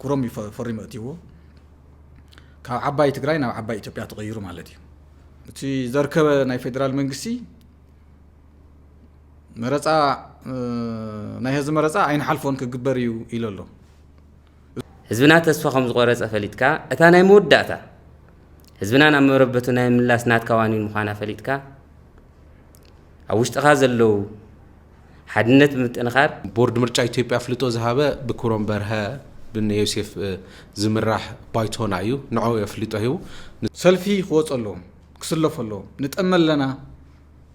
ኩሮም እዩ ፈ- ፈሪሙ ኣእትይዎ። ካብ ዓባይ ትግራይ ናብ ዓባይ ኢትዮጵያ ተቐይሩ ማለት እዩ። እቲ ዘርከበ ናይ ፌዴራል መንግስቲ መረፃ፣ እ፣ ናይ ህዝቢ መረፃ ኣይንሓልፎን ክግበር እዩ ኢሉ ኣሎ። ህዝብና ተስፋ ከም ዝቆረፀ ፈሊጥካ፣ እታ ናይ መወዳእታ ህዝብና ናብ መረበቱ ናይ ምላስ ናትካ ዋኒን ምዃና ፈሊጥካ፣ ኣብ ውሽጥኻ ዘለዉ ሓድነት ብምጥንኻር፣ ቦርድ ምርጫ ኢትዮጵያ ኣፍልጦ ዝሃበ ብኩሮም በርሀ፣ ብነ ዮሴፍ፣ እ፣ ዝምራሕ ባይቶና እዩ። ንዕኡ የፍልጦ ሂቡ። ሰልፊ ክወፁ ኣለዎም፣ ክስለፉ ኣለዎም። ንጠመ ኣለና፣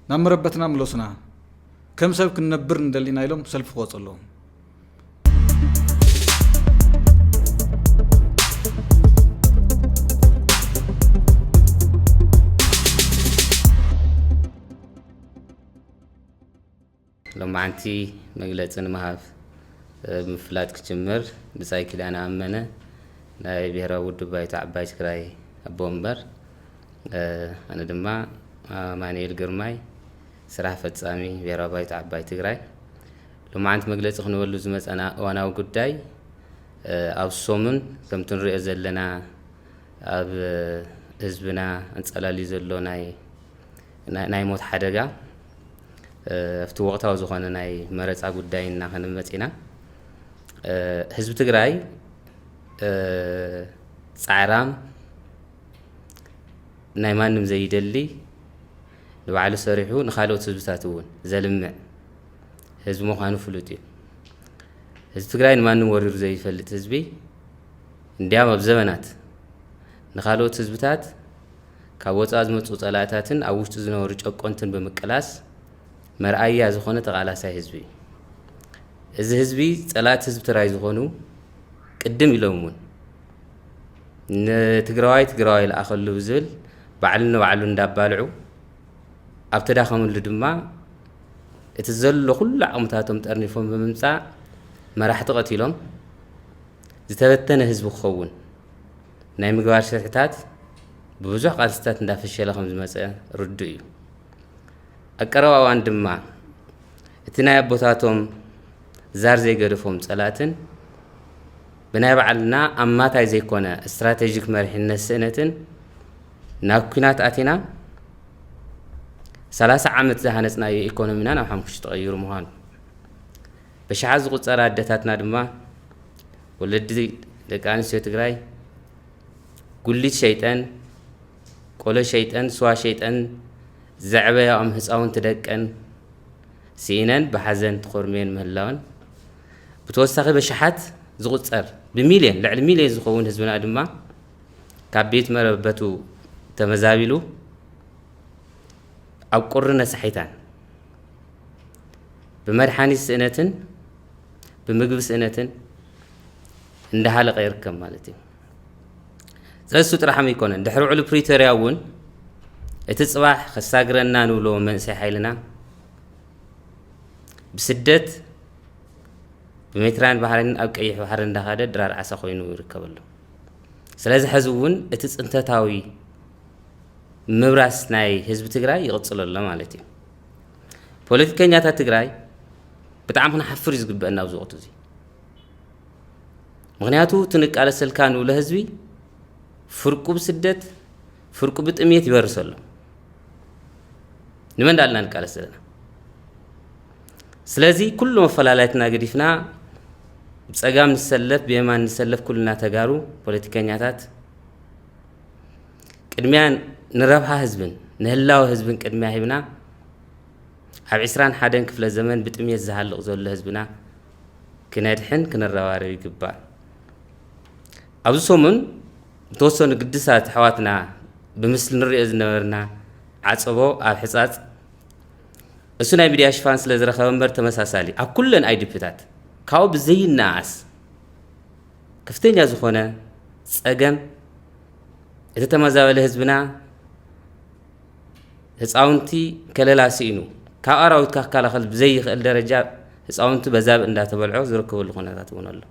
ናብ መረበትና ምለሱና፣ ከም ሰብ ክንነብር ንደሊና ኢሎም ሰልፊ ክወፁ ኣለዎም። ሎማዓንቲ መግለፂ ንምሃብ፣ እ፣ ብምፍላጥ ክጅምር። ብጻይ ኪዳነ ኣመነ፣ ናይ ብሔራዊ ውድብ ባይቶ ዓባይ ትግራይ ኣቦ ወንበር፣ እ፣ ኣነ ድማ ኣማኑኤል ግርማይ፣ ስራሕ ፈጻሚ ብሔራዊ ባይቶ ዓባይ ትግራይ። ሎማዓንቲ መግለፂ ክንበሉ ዝመፀና እዋናዊ ጉዳይ፣ እ፣ ኣብ ሰሙን ከምቲ ንሪኦ ዘለና ኣብ ህዝብና ኣንጸላልዩ ዘሎ ናይ፣ ናይ፣ ናይ ሞት ሓደጋ፣ እ፣ ኣብቲ ወቕታዊ ዝኾነ ናይ መረጻ ጉዳይ እና ክንመጽ ኢና። እ፣ ህዝቢ ትግራይ፣ እ፣ ጻዕራም፣ ናይ ማንም ዘይደሊ፣ ንባዕሉ ሰሪሑ ንኻልኦት ህዝብታት እውን ዘልምዕ ህዝቢ ምዃኑ ፍሉጥ እዩ። ህዝቢ ትግራይ ንማንም ወሪሩ ዘይፈልጥ ህዝቢ፣ እንዲያም ኣብ ዘመናት ንኻልኦት ህዝብታት ካብ ወፃኢ ዝመፁ ፀላእታትን ኣብ ውሽጡ ዝነበሩ ጨቆንትን ብምቅላስ መርኣያ ዝኾነ ተቓላሳይ ህዝቢ እዩ። እዚ ህዝቢ ፀላእቲ ህዝቢ ትግራይ ዝኾኑ ቅድም ኢሎም እውን ንትግራዋይ ትግራዋይ ይልኣኸሉ ብዝብል ባዕሉ ንባዕሉ እንዳባልዑ ኣብ ተዳኸምሉ ድማ እቲ ዘሎ ኩሉ ዓቕምታቶም ጠርኒፎም ብምምፃእ መራሕቲ ቀቲሎም ዝተበተነ ህዝቢ ክኸውን ናይ ምግባር ሽርሕታት ብብዙሕ ቃልስታት እንዳፈሸለ ከም ዝመፀ ርዱእ እዩ። ኣብ ቀረባ እዋን ድማ እቲ ናይ ኣቦታቶም ዛር ዘይገደፎም ፀላእትን ብናይ ባዕልና ኣማታይ ዘይኮነ ስትራቴጂክ መሪሕነት ስእነትን ናብ ኲናት ኣቲና ሰላሳ ዓመት ዝሃነፅናዮ ኢኮኖሚና ናብ ሓሙሽተ ተቐይሩ ምዃኑ፣ ብሽሓት ዝቑፀራ ኣደታትና ድማ ወለዲ ደቂ ኣንስትዮ ትግራይ ጉሊት ሸይጠን፣ ቆሎ ሸይጠን፣ ስዋ ሸይጠን ዘዕበያኦም ህፃውንቲ ደቀን ስኢነን ብሓዘን ተኾርምየን ምህላወን፣ ብተወሳኺ በሽሓት ዝቑፀር ብሚልዮን፣ ልዕሊ ሚልዮን ዝኸውን ህዝብና ድማ ካብ ቤት መረበቱ ተመዛቢሉ ኣብ ቁሪ ነሳሒታን ብመድሓኒት ስእነትን ብምግቢ ስእነትን እንዳሃለቀ ይርከብ ማለት እዩ። ስለዚ እሱ ጥራሕ ኣይኮነን። ድሕሪ ውዕሊ ፕሪቶርያ እውን እቲ ፅባሕ ከሳግረና ንብሎ መንእሰይ ሓይልና ብስደት ብሜትራን ባሕርን ኣብ ቀይሕ ባሕሪ እንዳኻደ ድራር ዓሳ ኮይኑ ይርከብ ኣሎ። ስለዚ ሕዚ እውን እቲ ፅንተታዊ ምብራስ ናይ ህዝቢ ትግራይ ይቕፅል ኣሎ ማለት እዩ። ፖለቲከኛታት ትግራይ ብጣዕሚ ክንሓፍር እዩ ዝግበአና ኣብዚ ወቕቲ እዚ። ምኽንያቱ እቲ ንቃለሰልካ ንብሎ ህዝቢ ፍርቁ ብስደት፣ ፍርቁ ብጥምየት ይበርስ ኣሎ። ንመን ዳልና ንቃለስ ዘለና? ስለዚ ኩሉ መፈላለይትና ገዲፍና ብፀጋም ንሰለፍ ብየማን ንሰለፍ ኩልና ተጋሩ ፖለቲከኛታት ቅድሚያ ንረብሃ ህዝብን ንህላወ ህዝብን ቅድሚያ ሂብና ኣብ ዕስራን ሓደን ክፍለ ዘመን ብጥምየት ዝሃልቕ ዘሎ ህዝብና ክነድሕን ክንረባረብ ይግባእ። ኣብዚ ሰሙን ዝተወሰኑ ግድሳት ኣሕዋትና ብምስሊ ንሪኦ ዝነበርና ዓፀቦ ኣብ ሕፃፅ እሱ ናይ ሚድያ ሽፋን ስለ ዝረኸበ እምበር ተመሳሳሊ ኣብ ኩለን ኣይዲፒታት ካብኡ ብዘይነኣስ ከፍተኛ ዝኾነ ፀገም እቲ ተመዛበለ ህዝብና ህፃውንቲ ከለላ ስኢኑ ካብ ኣራዊት ክከላኸል ብዘይኽእል ደረጃ ህፃውንቲ በዛብእ እንዳተበልዖ ዝርከበሉ ኩነታት እውን ኣሎ።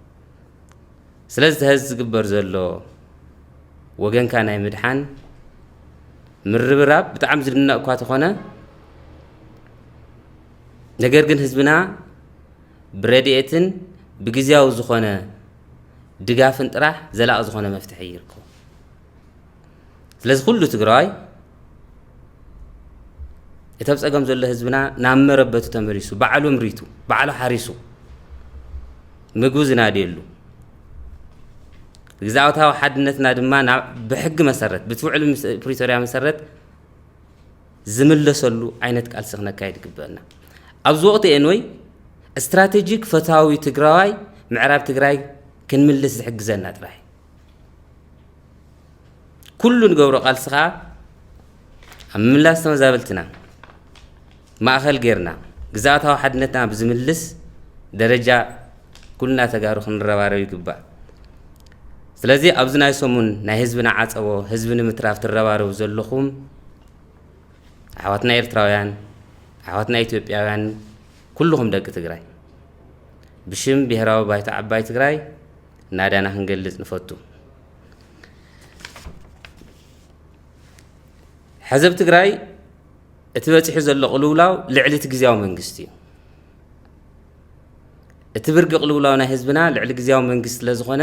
ስለዚ እቲ ሕዚ ዝግበር ዘሎ ወገንካ ናይ ምድሓን ምርብራብ ብጣዕሚ ዝድነቕ እኳ ተኾነ፣ ነገር ግን ህዝብና ብረድኤትን ብግዝያዊ ዝኾነ ድጋፍን ጥራሕ ዘላቒ ዝኾነ መፍትሒ ይርከቡ። ስለዚ ኩሉ ትግራዋይ እቲ ኣብ ጸገም ዘሎ ህዝብና ናብ መረበቱ ተመሊሱ፣ ባዕሉ ምሪቱ፣ ባዕሉ ሓሪሱ፣ ምግቡ ዝናድየሉ፣ ግዝኣታዊ ሓድነትና ድማ ናብ፣ ብሕጊ መሰረት፣ ብቲ ውዕል ምስ-፣ ፕሪቶርያ መሰረት ዝምለሰሉ ዓይነት ቃልሲ ክነካይድ ይግበአና። ኣብዚ ወቕቲ ኤንወይ ስትራቴጂክ ፈታዊ ትግራዋይ ምዕራብ ትግራይ ክንምልስ ዝሕግዘና ጥራሕ እዩ። ኩሉ ንገብሮ ቃልሲ ከዓ ኣብ ምምላስ ተመዛበልትና ማእኸል ጌርና ግዝኣታዊ ሓድነትና ብዝምልስ ደረጃ ኩልና ተጋሩ ክንረባረብ ይግባእ። ስለዚ ኣብዚ ናይ ሰሙን ናይ ህዝብና ዓፀቦ፣ ህዝቢ ንምትራፍ ትረባረቡ ዘለኹም ኣሕዋትና ኤርትራውያን፣ ኣሕዋትና ኢትዮጵያውያን፣ ኩልኹም ደቂ ትግራይ፣ ብሽም ብሄራዊ ባይቶ ዓባይ ትግራይ ናዳና ክንገልጽ ንፈቱ። ሕዚ ኣብ ትግራይ እቲ በፂሑ ዘሎ ቅልውላው ልዕሊ እቲ ግዝያዊ መንግስቲ እዩ። እቲ ብርጊ ቅልውላው ናይ ህዝብና ልዕሊ ግዝያዊ መንግስቲ ስለ ዝኾነ፣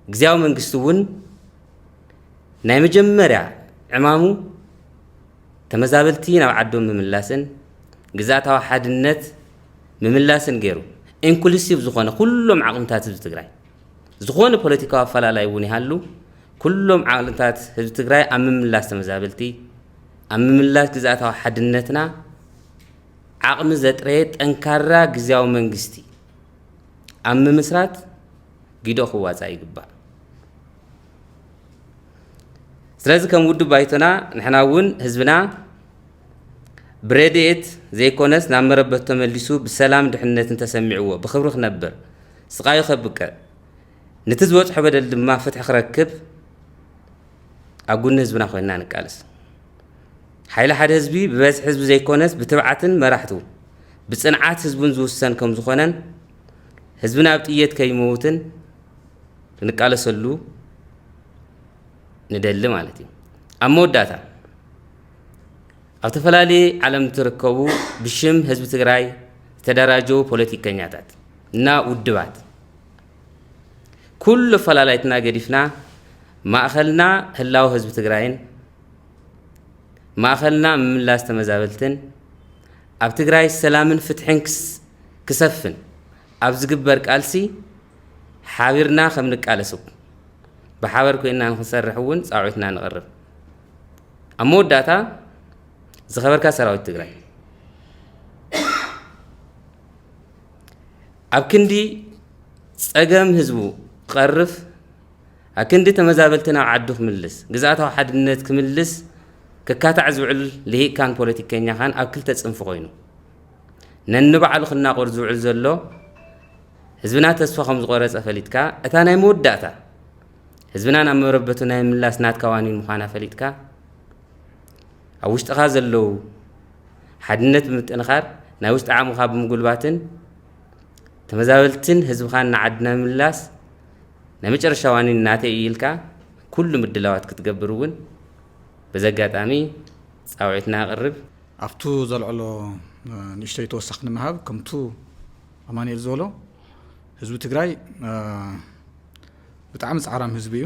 ግዝያዊ መንግስቲ እውን ናይ መጀመርያ ዕማሙ ተመዛበልቲ ናብ ዓዶም ምምላስን ግዝኣታዊ ሓድነት ምምላስን ገይሩ፣ ኢንክሉሲቭ ዝኾነ ኩሎም ዓቕምታት ህዝቢ ትግራይ፣ ዝኾነ ፖለቲካዊ ኣፈላላይ እውን ይሃሉ፣ ኩሎም ዓቕምታት ህዝቢ ትግራይ ኣብ ምምላስ ተመዛበልቲ፣ ኣብ ምምላስ ግዝኣታዊ ሓድነትና ዓቕሚ ዘጥረየ ጠንካራ ግዝያዊ መንግስቲ ኣብ ምምስራት ግዶ ክዋፃእ ይግባእ። ስለዚ ከም ውድብ ባይቶና ንሕና እውን ህዝብና ብረድኤት ዘይኮነስ ናብ መረበቱ ተመሊሱ ብሰላም ድሕንነትን ተሰሚዕዎ ብኽብሪ ክነብር፣ ስቓዩ ከብቅዕ፣ ነቲ ዝበፅሖ በደል ድማ ፍትሒ ክረክብ ኣብ ጎኒ ህዝብና ኮይንና ንቃለስ። ሓይሊ ሓደ ህዝቢ ብበዝሒ ህዝቢ ዘይኮነስ ብትብዓትን መራሕቱ ብፅንዓት ህዝቡን ዝውሰን ከም ዝኾነን ህዝብና ኣብ ጥየት ከይመውትን ክንቃለሰሉ ንደሊ ማለት እዩ። ኣብ መወዳእታ ኣብ ተፈላለየ ዓለም እትርከቡ ብሽም ህዝቢ ትግራይ ዝተደራጀው ፖለቲከኛታት እና ውድባት ኩሉ ኣፈላላይትና ገዲፍና ማእኸልና ህላው ህዝቢ ትግራይን ማእኸልና ምምላስ ተመዛበልትን ኣብ ትግራይ ሰላምን ፍትሕን ክስ-፣ ክሰፍን ኣብ ዝግበር ቃልሲ ሓቢርና ከም ንቃለስ ብሓበር ኮይንና ንክንሰርሕ እውን ፃውዒትና ንቕርብ። ኣብ መወዳእታ ዝኸበርካ ሰራዊት ትግራይ ኣብ ክንዲ ፀገም ህዝቡ ክቐርፍ፣ ኣብ ክንዲ ተመዛበልቲ ናብ ዓዱ ክምልስ፣ ግዝኣታዊ ሓድነት ክምልስ ክካታዕ ዝውዕል ልሂቅካን ፖለቲከኛኻን ኣብ ክልተ ፅንፊ ኮይኑ ነንባዕሉ ክናቆር ዝውዕል ዘሎ ህዝብና ተስፋ ከም ዝቆረፀ ፈሊጥካ፣ እታ ናይ መወዳእታ ህዝብና ናብ መረበቱ ናይ ምላስ ናትካ ዋኒን ምዃና ፈሊጥካ፣ ኣብ ውሽጥኻ ዘለዉ ሓድነት ብምጥንኻር ናይ ውሽጢ ዓቕምኻ ብምጉልባትን ተመዛበልትን ህዝብኻን ንዓድና ምምላስ ናይ መጨረሻ ዋኒን ናተይ እዩ ኢልካ ኩሉ ምድላዋት ክትገብር እውን በዚ ኣጋጣሚ ፃውዒትና ኣቕርብ። ኣብቱ ዘልዕሎ፣ እ፣ ንእሽተይ ተወሳኺ ንምሃብ፣ ከምቱ ኣማኑኤል ዝበሎ፣ ህዝቢ ትግራይ፣ እ፣ ብጣዕሚ ጻዕራም ህዝቢ እዩ።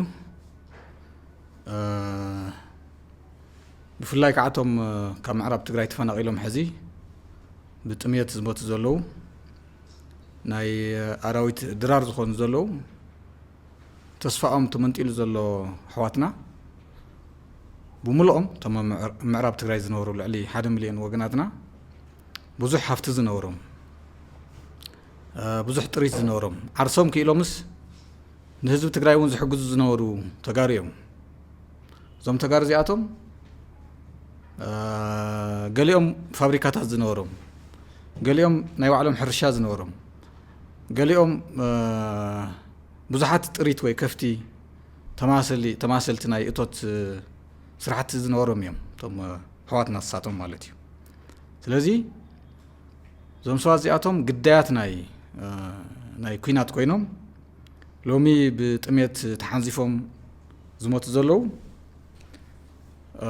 እ፣ ብፍላይ ከዓ እቶም፣ እ፣ ካብ ምዕራብ ትግራይ ተፈናቒሎም ሕዚ ብጥምየት ዝሞቱ ዘለዉ፣ ናይ ኣራዊት ድራር ዝኾኑ ዘለዉ፣ ተስፋኦም ተመንጢሉ ዘሎ ኣሕዋትና ብምልኦም፣ እቶም ኣብ ምዕር-፣ ምዕራብ ትግራይ ዝነብሩ ልዕሊ ሓደ ሚልዮን ወገናትና፣ ብዙሕ ሃፍቲ ዝነበሮም፣ እ፣ ብዙሕ ጥሪት ዝነበሮም፣ ዓርሶም ክኢሎምስ ንህዝቢ ትግራይ እውን ዝሕግዙ ዝነበሩ ተጋሩ እዮም። እዞም ተጋሩ እዚኣቶም፣ እ፣ ገሊኦም ፋብሪካታት ዝነበሮም፣ ገሊኦም ናይ ባዕሎም ሕርሻ ዝነበሮም፣ ገሊኦም፣ እ፣ ብዙሓት ጥሪት ወይ ከፍቲ ተማሰሊ-፣ ተማሰልቲ ናይ እቶት፣ እ፣ ስራሕቲ ዝነበሮም እዮም። እቶም፣ እ፣ ኣሕዋትና ንሳቶም ማለት እዩ። ስለዚ እዞም ሰባት እዚኣቶም ግዳያት ናይ፣ እ፣ ናይ ኲናት ኮይኖም ሎሚ ብጥሜት ተሓንዚፎም ዝሞቱ ዘለዉ፣ እ፣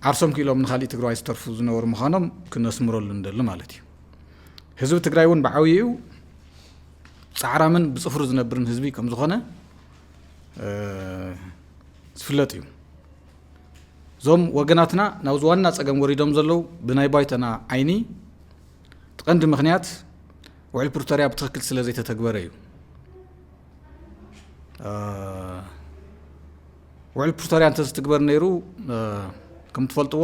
ዓርሶም ክኢሎም ንኻሊእ ትግራዋይ ዝተርፉ ዝነበሩ ምዃኖም ክነስምረሉ ንደሊ ማለት እዩ። ህዝቢ ትግራይ እውን ብዓብይኡ ጻዕራምን ብጽፍሩ ዝነብርን ህዝቢ ከም ዝኾነ ዝፍለጥ እዩ። እዞም ወገናትና ናብዚ ዋና ጸገም ወሪዶም ዘለዉ ብናይ ባይቶና ዓይኒ እቲ ቀንዲ ምኽንያት ውዕል ፕሪቶርያ ብትኽክል ስለ ዘይተተግበረ እዩ። ውዕል ፕሪቶርያ እንተዝትግበር ነይሩ ከም ትፈልጥዎ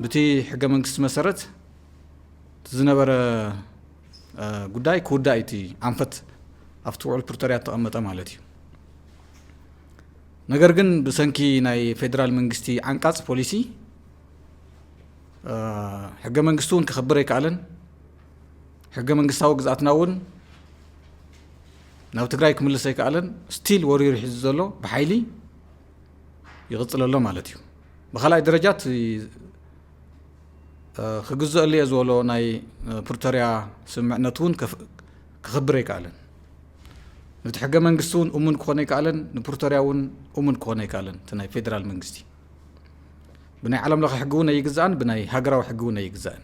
ብቲ ሕገ መንግስቲ መሰረት እቲ ዝነበረ ጉዳይ ክውዳእ እዩ፣ እቲ ኣንፈት ኣብቲ ውዕል ፕሪቶርያ እተቐመጠ ማለት እዩ። ነገር ግን ብሰንኪ ናይ ፌደራል መንግስቲ ዓንቃፅ ፖሊሲ ሕገ መንግስቲ እውን ክኸብር ኣይከኣለን፣ ሕገ መንግስታዊ ግዝኣትና እውን ናብ ትግራይ ክምልስ ኣይከኣለን። ስቲል ወሪሩ ሒዙ ዘሎ ብሓይሊ ይቕፅል ኣሎ ማለት እዩ። ብካልኣይ ደረጃ እቲ ክግዘአሉ እየ ዝበሎ ናይ ፕሪቶርያ ስምምዕነት እውን ክኽብር ኣይከኣለን። ነቲ ሕገ መንግስቲ እውን እሙን ክኾን ኣይከኣለን፣ ንፕሪቶርያ እውን እሙን ክኾን ኣይከኣለን። እቲ ናይ ፌደራል መንግስቲ ብናይ ዓለም ለኸ ሕጊ እውን ኣይግዛእን፣ ብናይ ሃገራዊ ሕጊ እውን ኣይግዛእን።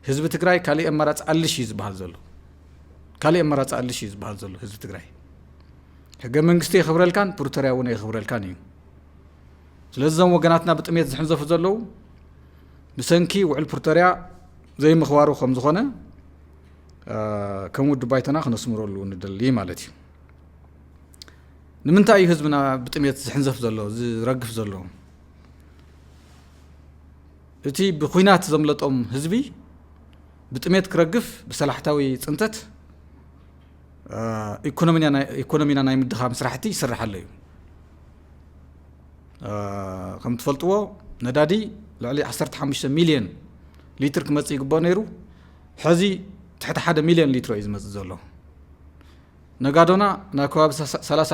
ህዝቢ ትግራይ ካሊእ ኣማራፂ ኣልሽ እዩ ዝበሃል ዘሎ፣ ካሊእ ኣማራፂ ኣልሽ እዩ ዝበሃል ዘሎ ህዝቢ ትግራይ። ሕገ መንግስቲ የኽብረልካን ፕሪቶርያ እውን የኽብረልካን እዩ። ስለዚ እዞም ወገናትና ብጥሜት ዝሕንዘፉ ዘለዉ ብሰንኪ ውዕል ፕሪቶርያ ዘይምኽባሩ ከም ዝኾነ ከም ውድብ ባይቶና ክነስምረሉ ንደሊ ማለት እዩ። ንምንታይ እዩ ህዝብና ብጥሜት ዝሕንዘፍ ዘሎ፣ ዝረግፍ ዘሎ? እቲ ብኹናት ዘምለጦም ህዝቢ ብጥሜት ክረግፍ ብሰላሕታዊ ፅንተት ኢኮኖሚና ናይ ምድኻም ስራሕቲ ይስራሕ ኣሎ እዩ። ከም ትፈልጥዎ ነዳዲ ልዕሊ ዓሰርተ ሓሙሽተ ሚልዮን ሊትር ክመፅእ ይግብኦ ነይሩ፣ ሕዚ ትሕቲ ሓደ ሚልዮን ሊትሮ እዩ ዝመፅእ ዘሎ። ነጋዶና ናብ ከባቢ ሰላሳ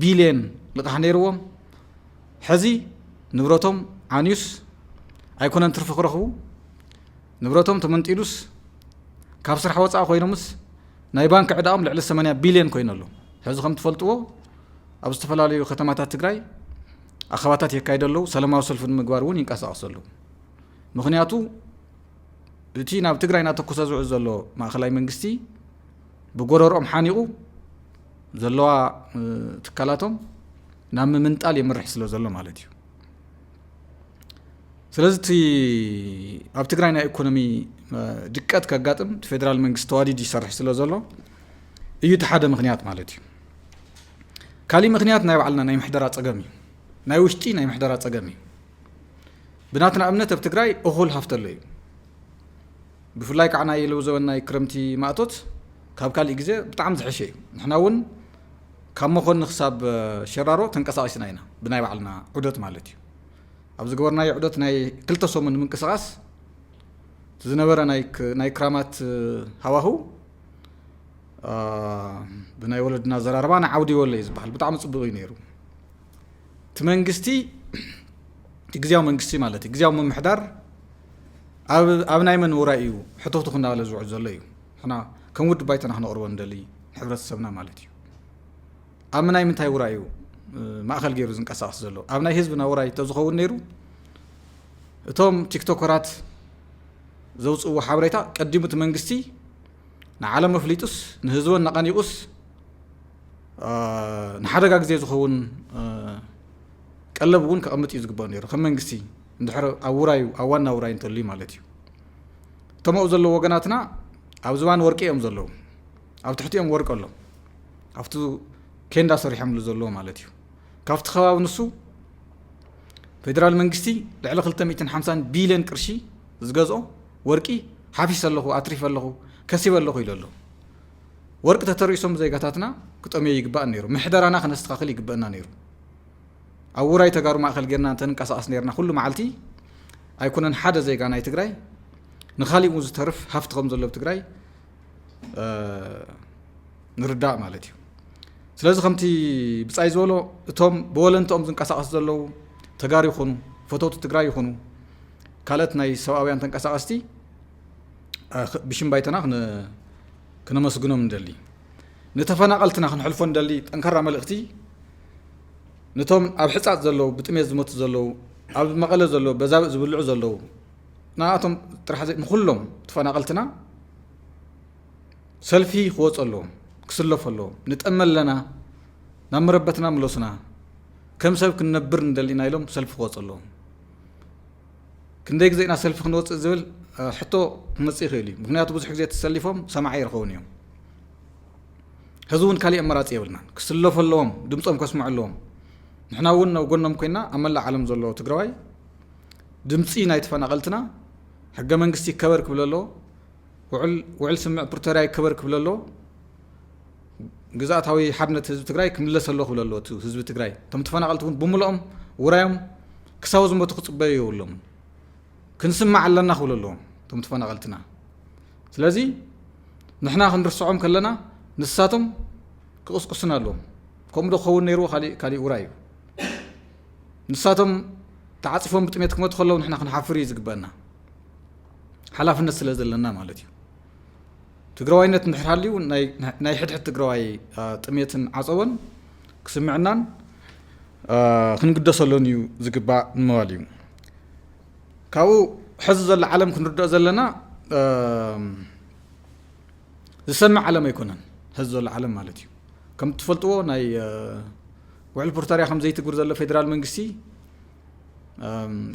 ቢልዮን ልቓሕ ነይርዎም፣ ሕዚ ንብረቶም ዓንዩስ ኣይኮነን ትርፊ ክረኽቡ፣ ንብረቶም ተመንጢሉስ ካብ ስራሕ ወፃኢ ኮይኖምስ ናይ ባንክ ዕዳኦም ልዕሊ ሰማንያ ቢልዮን ኮይኑ ኣሎ። ሕዚ ከም ትፈልጥዎ ኣብ ዝተፈላለዩ ከተማታት ትግራይ ኣኸባታት የካይዱ ኣለዉ፣ ሰላማዊ ሰልፊ ንምግባር እውን ይንቀሳቐሱ ኣለዉ። ምኽንያቱ እቲ ናብ ትግራይ እናተኮሰ ዝውዕል ዘሎ ማእኸላይ መንግስቲ ብጎረርኦም ሓኒቑ ዘለዋ ትካላቶም ናብ ምምንጣል የምርሕ ስለ ዘሎ ማለት እዩ። ስለዚ እቲ ኣብ ትግራይ ናይ ኢኮኖሚ ድቀት ከጋጥም እቲ ፌደራል መንግስቲ ተዋዲዱ ይሰርሕ ስለ ዘሎ እዩ እቲ ሓደ ምኽንያት ማለት እዩ። ካሊእ ምኽንያት ናይ ባዕልና ናይ ምሕደራ ፀገም እዩ፣ ናይ ውሽጢ ናይ ምሕደራ ፀገም እዩ። ብናትና እምነት ኣብ ትግራይ እኹል ሃፍቲ ኣሎ እዩ። ብፍላይ ከዓ ናይ ሎሚ ዘበን ናይ ክረምቲ ማእቶት ካብ ካሊእ ግዜ ብጣዕሚ ዝሐሸ እዩ። ንሕና እውን ካብ መኾኒ ክሳብ ሸራሮ ተንቀሳቒስና ኢና ብናይ ባዕልና ዑደት ማለት እዩ። ኣብ ዝገበርናዮ ዑደት ናይ ክልተ ሰሙን ምንቅስቓስ እቲ ዝነበረ ናይ ክራማት ሃዋህው ብናይ ወለድና ኣዘራርባ ንዓውዲ ወለ እዩ ዝበሃል። ብጣዕሚ ፅቡቕ እዩ ነይሩ። እቲ መንግስቲ እቲ ግዜያዊ መንግስቲ ማለት እዩ፣ ግዜያዊ ምምሕዳር ኣብ ናይ መን ውራይ እዩ ሕቶቱ ክናበለ ዝውዕል ዘሎ እዩ። ንሕና ከም ውድብ ባይቶና ክነቕርቦ ንደሊ ንሕብረተሰብና ማለት እዩ። ኣብ ናይ ምንታይ ውራይ እዩ ማእኸል ገይሩ ዝንቀሳቐስ ዘሎ? ኣብ ናይ ህዝብና ውራይ እንተዝኸውን ነይሩ እቶም ቲክቶከራት ዘውፅእዎ ሓበሬታ ቀዲሙ እቲ መንግስቲ ንዓለም ኣፍሊጡስ ንህዝቡ ኣነቓኒቑስ ንሓደጋ ግዜ ዝኸውን ቀለብ እውን ከቐምጥ እዩ ዝግባእ ነይሩ። ከም መንግስቲ እንድሕር ኣብ ውራዩ ኣብ ዋና ውራይ እንተልዩ ማለት እዩ። እቶም ኣብኡ ዘለዉ ወገናትና ኣብ ዝባን ወርቂ እዮም ዘለዉ፣ ኣብ ትሕቲኦም ወርቂ ኣሎ፣ ኣብቲ ኬንዳ ሰሪሖምሉ ዘለዉ ማለት እዩ። ካብቲ ከባቢ ንሱ ፌደራል መንግስቲ ልዕሊ ክልተ ሚእትን ሓምሳን ቢልዮን ቅርሺ ዝገዝኦ ወርቂ ሓፊሰ ኣለኹ፣ ኣትሪፈ ኣለኹ፣ ከሲበ ኣለኹ ኢሉ ኣሎ። ወርቂ ተተሪሶም ዜጋታትና ክጠምዮ ይግባእ ነይሩ። ምሕደራና ክነስተኻኽል ይግበአና ነይሩ። ኣብ ውራይ ተጋሩ ማእኸል ጌርና እንተንቀሳቐስ ነይርና ኩሉ መዓልቲ ኣይኮነን ሓደ ዜጋ ናይ ትግራይ ንኻሊእ እውን ዝተርፍ ሃፍቲ ከም ዘሎ ኣብ ትግራይ ንርዳእ ማለት እዩ። ስለዚ ከምቲ ብጻይ ዝበሎ እቶም ብወለንትኦም ዝንቀሳቐሱ ዘለዉ ተጋሩ ይኹኑ ፈተውቲ ትግራይ ይኹኑ ካልኦት ናይ ሰብኣውያን ተንቀሳቐስቲ ብሽም ባይቶና ክነመስግኖም ንደሊ። ንተፈናቐልትና ክንሕልፎ ንደሊ ጠንካራ መልእኽቲ ነቶም ኣብ ሕጻጽ ዘለዉ ብጥሜት ዝመቱ ዘለዉ ኣብ መቐለ ዘለዉ በዛብእ ዝብልዑ ዘለዉ ንኣቶም ጥራሕ ንኩሎም ተፈናቐልትና ሰልፊ ክወፁ ኣለዎም። ክስለፉ ኣለዎም። ንጠመ ኣለና፣ ናብ መረበትና ምለሱና፣ ከም ሰብ ክንነብር ንደሊ ኢና ኢሎም ሰልፊ ክወፁ ኣለዎም። ክንደይ ግዜ ኢና ሰልፊ ክንወፅእ ዝብል ሕቶ ክመፅእ ይኽእል እዩ። ምክንያቱ ብዙሕ ግዜ ተሰሊፎም ሰማዒ ኣይረኸቡን እዮም። ሕዚ እውን ካሊእ ኣመራፂ የብልናን። ክስለፉ ኣለዎም፣ ድምፆም ከስምዑ ኣለዎም። ንሕና እውን ኣብ ጎኖም ኮይና ኣብ መላእ ዓለም ዘሎ ትግራዋይ ድምፂ ናይ ተፈናቐልትና ሕገ መንግስቲ ይከበር ክብል ኣለዎ። ውዕል ስምምዕ ፕሪቶርያ ይከበር ክብል ኣለዎ። ግዝኣታዊ ሓድነት ህዝቢ ትግራይ ክምለስ ኣለዎ ክብል ኣለዎ። እቲ ህዝቢ ትግራይ፣ እቶም ተፈናቐልቲ እውን ብምልኦም ውራዮም ክሳብ ዝሞቱ ክፅበዩ የብሎም። ክንስማዕ ኣለና ክብሉ ኣለዎም እቶም ተፈናቐልትና። ስለዚ ንሕና ክንርስዖም ከለና ንሳቶም ክቕስቅሱና ኣለዎም። ከምኡ ዶ ክኸውን ነይርዎ? ካሊእ ውራይ እዩ። ንሳቶም ተዓፂፎም ብጥሜት ክመቱ ከለዉ ንሕና ክንሓፍር እዩ ዝግበአና፣ ሓላፍነት ስለ ዘለና ማለት እዩ። ትግራዋይነት እንድሕር ሃልዩ ናይ ሕድሕድ ትግራዋይ ጥሜትን ዓፀቦን ክስምዕናን ክንግደሰሉን እዩ ዝግባእ ንምባል እዩ። ካብኡ ሕዚ ዘሎ ዓለም ክንርድኦ ዘለና ዝሰምዕ ዓለም ኣይኮነን። ሕዚ ዘሎ ዓለም ማለት እዩ። ከም ትፈልጥዎ ናይ ውዕል ፕሪቶርያ ከም ዘይትግብር ዘሎ ፌደራል መንግስቲ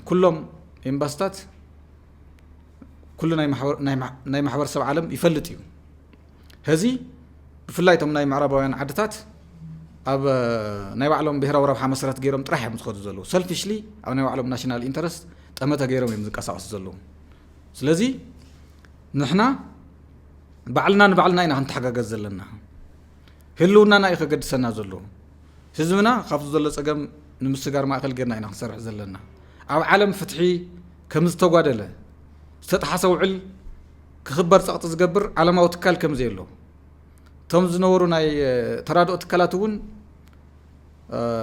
ኩሎም ኤምባስታት ኩሉ ናይ ማሕበረሰብ ዓለም ይፈልጥ እዩ። ሕዚ ብፍላይ እቶም ናይ ምዕራባውያን ዓድታት ኣብ ናይ ባዕሎም ብሄራዊ ረብሓ መሰረት ገይሮም ጥራሕ እዮም ዝኸዱ ዘለዉ። ሰልፊሽሊ ኣብ ናይ ባዕሎም ናሽናል ኢንተረስት ጠመተ ገይሮም እዮም ዝንቀሳቐሱ ዘለዉ። ስለዚ ንሕና ባዕልና ንባዕልና ኢና ክንተሓጋገዝ ዘለና። ህልውናና እዩ ከገድሰና ዘሎ። ህዝብና ካብዚ ዘሎ ፀገም ንምስጋር ማእከል ጌርና ኢና ክንሰርሕ ዘለና። ኣብ ዓለም ፍትሒ ከም ዝተጓደለ፣ ዝተጠሓሰ ውዕል ክኽበር ፀቕጢ ዝገብር ዓለማዊ ትካል ከም ዘየሎ፣ እቶም ዝነበሩ ናይ ተራድኦ ትካላት እውን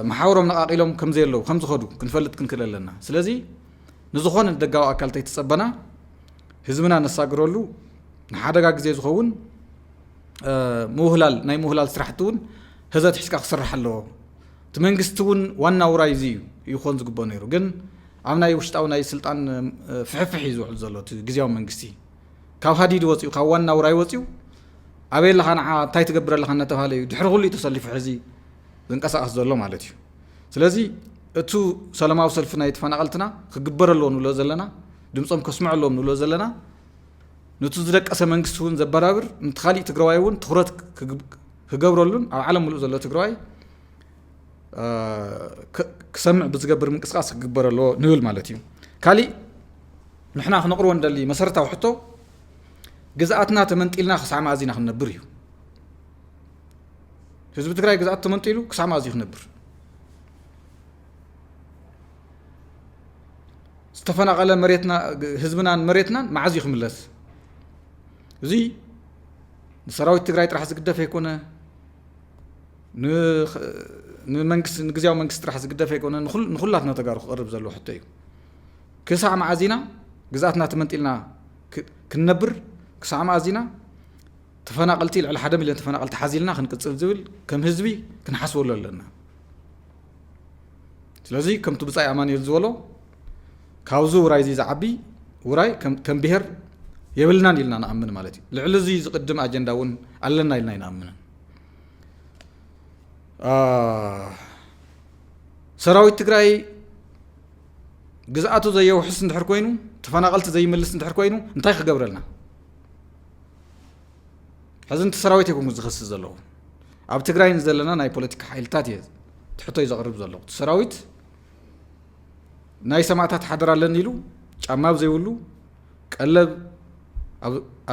መሓውሮም ነቓቒሎም ከም ዘየለዉ ከም ዝኸዱ ክንፈልጥ ክንክእል ኣለና። ስለዚ ንዝኾነ ደጋዊ ኣካል ተይተፀበና ህዝብና ነሳግረሉ ንሓደጋ ግዜ ዝኸውን ምውህላል ናይ ምውህላል ስራሕቲ እውን ህዘት ሒዝካ ክስራሕ ኣለዎ። እቲ መንግስቲ እውን ዋና ውራይ እዚ እዩ ይኾን ዝግበኦ ነይሩ። ግን ኣብ ናይ ውሽጣዊ ናይ ስልጣን ፍሕፍሕ እዩ ዝውዕል ዘሎ እቲ ግዜያዊ መንግስቲ። ካብ ሃዲድ ወፂኡ፣ ካብ ዋና ውራይ ወፂኡ ኣበይ ኣለኻ ንዓ እንታይ ትገብር ኣለኻ እናተባሃለ እዩ ድሕሪ ኩሉ እዩ ተሰሊፉ ሕዚ ዝንቀሳቐስ ዘሎ ማለት እዩ። ስለዚ እቱ ሰላማዊ ሰልፊ ናይ ተፈናቐልትና ክግበር ኣለዎ ንብሎ ዘለና፣ ድምፆም ከስምዑ ኣለዎም ንብሎ ዘለና፣ ነቱ ዝደቀሰ መንግስቲ እውን ዘበራብር፣ ነቲ ካሊእ ትግራዋይ እውን ትኹረት ክገብረሉን ኣብ ዓለም ሙሉእ ዘሎ ትግራዋይ ክሰምዕ ብዝገብር ምንቅስቃስ ክግበር ኣለዎ ንብል ማለት እዩ። ካሊእ ንሕና ክነቕርቦ ንደሊ መሰረታዊ ሕቶ ግዝኣትና ተመንጢልና ክሳዕ መኣዝ ኢና ክንነብር እዩ። ህዝቢ ትግራይ ግዝኣት ተመንጢሉ ክሳዕ መኣዝ እዩ ክነብር? ዝተፈናቐለ መሬትና፣ ህዝብናን መሬትናን መዓዝ እዩ ክምለስ? እዚ ንሰራዊት ትግራይ ጥራሕ ዝግደፍ ኣይኮነ፣ ንመንግስቲ ንግዜያዊ መንግስቲ ጥራሕ ዝግደፍ ኣይኮነ፣ ንኹላትና ተጋሩ ክቐርብ ዘለዎ ሕቶ እዩ። ክሳዕ መዓዝ ኢና ግዝኣትና ተመንጢልና ክንነብር? ክሳዕ መዓዝ ኢና ተፈናቐልቲ፣ ልዕሊ ሓደ ሚልዮን ተፈናቐልቲ ሓዚልና ክንቅፅል ዝብል ከም ህዝቢ ክንሓስበሉ ኣለና። ስለዚ ከምቲ ብፃይ ኣማኑኤል ዝበሎ ካብዚ ውራይ እዚ ዝዓቢ ውራይ ከም ብሄር የብልናን ኢልና ንኣምን ማለት እዩ። ልዕሊ እዚ ዝቕድም ኣጀንዳ እውን ኣለና ኢልና ኣይንኣምንን። ሰራዊት ትግራይ ግዝኣቱ ዘየውሕስ እንድሕር ኮይኑ፣ ተፈናቐልቲ ዘይመልስ እንድሕር ኮይኑ እንታይ ክገብረልና? ሕዚ ነቲ ሰራዊት ኣይኮንኩን ዝኸስስ ዘለኹ፣ ኣብ ትግራይ ንዘለና ናይ ፖለቲካ ሓይልታት እየ ትሕቶይ ዘቕርብ ዘለኹ። እቲ ሰራዊት ናይ ሰማእታት ሓደራ ኣለኒ ኢሉ ጫማ ኣብ ዘይብሉ፣ ቀለብ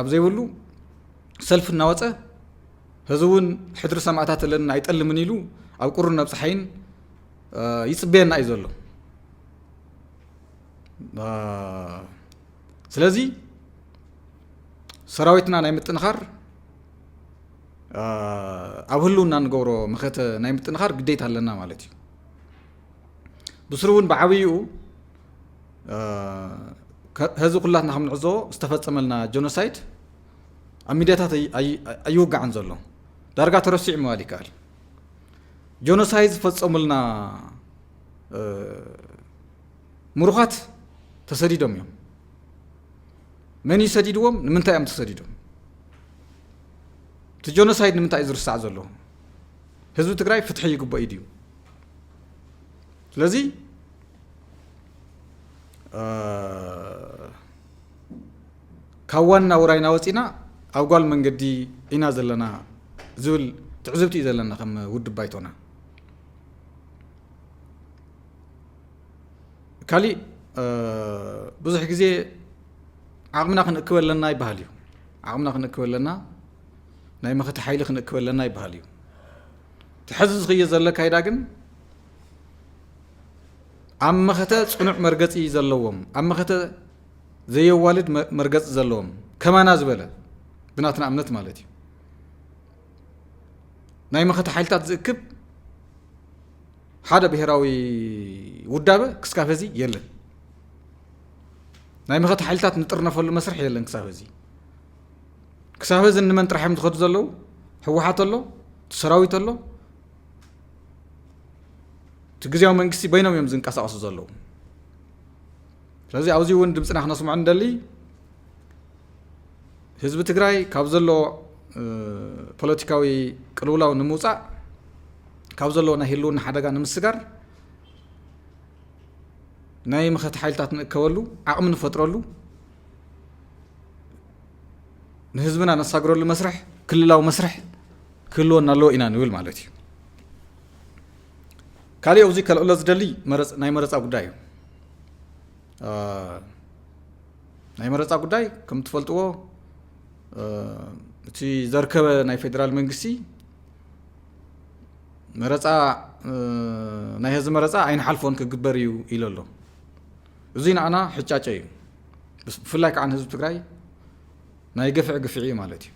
ኣብ ዘይብሉ ሰልፊ እናወፀ፣ ሕዚ እውን ሕድሪ ሰማእታት ኣለኒ ኣይጠልምን ኢሉ ኣብ ቁርን ኣብ ፀሓይን ይፅበየና እዩ ዘሎ። ስለዚ ሰራዊትና ናይ ምጥንኻር ኣብ ህልውና ንገብሮ መኸተ ናይ ምጥንኻር ግዴታ ኣለና ማለት እዩ። ብስሩ እውን ብዓብይኡ ሕዚ ኩላትና ከም ንዕዘቦ ዝተፈፀመልና ጀኖሳይድ ኣብ ሚድያታት ኣይውጋዕን ዘሎ፣ ዳርጋ ተረሲዑ ምባል ይከኣል። ጀኖሳይድ ዝፈፀሙልና ምሩኻት ተሰዲዶም እዮም። መን እዩ ሰዲድዎም? ንምንታይ እዮም ተሰዲዶም? እቲ ጀኖሳይድ ንምንታይ እዩ ዝርሳዕ ዘሎ? ህዝቢ ትግራይ ፍትሒ ይግበኦ ድዩ? ስለዚ ካብ ዋና ውራይና ወፂና ኣብ ጓል መንገዲ ኢና ዘለና ዝብል ትዕዝብቲ እዩ ዘለና ከም ውድብ ባይቶና። ካሊእ ብዙሕ ግዜ ዓቕምና ክንእክብ ኣለና ይበሃል እዩ። ዓቕምና ክንእክብ ኣለና፣ ናይ መኸተ ሓይሊ ክንእክብ ኣለና ይበሃል እዩ። እቲ ሕዚ ዝኽየ ዘሎ ኣካይዳ ግን ኣብ መኸተ ፅኑዕ መርገፂ ዘለዎም፣ ኣብ መኸተ ዘየዋልድ መርገፂ ዘለዎም፣ ከማና ዝበለ ብናትና እምነት ማለት እዩ፣ ናይ መኸተ ሓይልታት ዝእክብ ሓደ ብሄራዊ ውዳበ ክስካብ ሕዚ የለን። ናይ መኸተ ሓይልታት ንጥርነፈሉ መስርሕ የለን ክሳብ ሕዚ። ክሳብ ሕዚ ንመን ጥራሕ እዮም ዝኸዱ ዘለዉ? ህወሓት ኣሎ፣ እቲ ሰራዊት ኣሎ፣ እቲ ግዜያዊ መንግስቲ በይኖም እዮም ዝንቀሳቐሱ ዘለዉ። ስለዚ ኣብዚ እውን ድምፅና ክነስምዖ ንደሊ፣ ህዝቢ ትግራይ ካብ ዘሎ ፖለቲካዊ ቅልውላው ንምውፃእ፣ ካብ ዘሎ ናይ ህልውና ሓደጋ ንምስጋር ናይ መኸተ ሓይልታት ንእከበሉ፣ ዓቕሚ ንፈጥረሉ፣ ንህዝብና ነሳግረሉ መስርሕ፣ ክልላዊ መስርሕ ክህልወና ኣለዎ ኢና ንብል ማለት እዩ። ካሊእ ኣብዚ ከልዕሎ ዝደሊ ናይ መረፃ ጉዳይ እዩ። ናይ መረፃ ጉዳይ ከም ትፈልጥዎ እቲ ዘርከበ ናይ ፌደራል መንግስቲ መረፃ ናይ ህዝቢ መረፃ ኣይንሓልፎን ክግበር እዩ ኢሉ ኣሎ። እዙይ ንዓና ሕጫጨ እዩ። ብፍላይ ከዓ ንህዝቢ ትግራይ ናይ ግፍዒ ግፍዒ እዩ ማለት እዩ።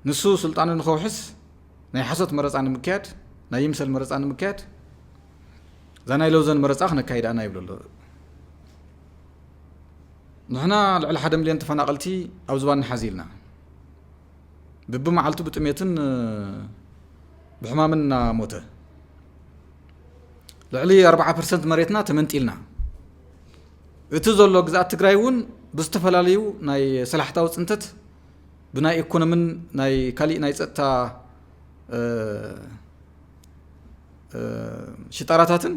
ንሱ ስልጣኑ ንኸውሕስ ናይ ሓሶት መረፃ ንምክያድ፣ ናይ ይምሰል መረፃ ንምክያድ እዛ ናይ ለውዘን መረፃ ክነካይድ ኣና ይብሉ ኣሎ። ንሕና ልዕሊ ሓደ ሚልዮን ተፈናቐልቲ ኣብ ዝባን ንሓዚ ኢልና፣ ብብመዓልቱ ብጥሜትን ብሕማምን እናሞተ፣ ልዕሊ ኣርባዓ ፐርሰንት መሬትና ተመንጢልና፣ እቲ ዘሎ ግዝኣት ትግራይ እውን ብዝተፈላለዩ ናይ ሰላሕታዊ ፅንተት ብናይ ኢኮኖምን ናይ ካሊእ ናይ ፀጥታ ሽጣራታትን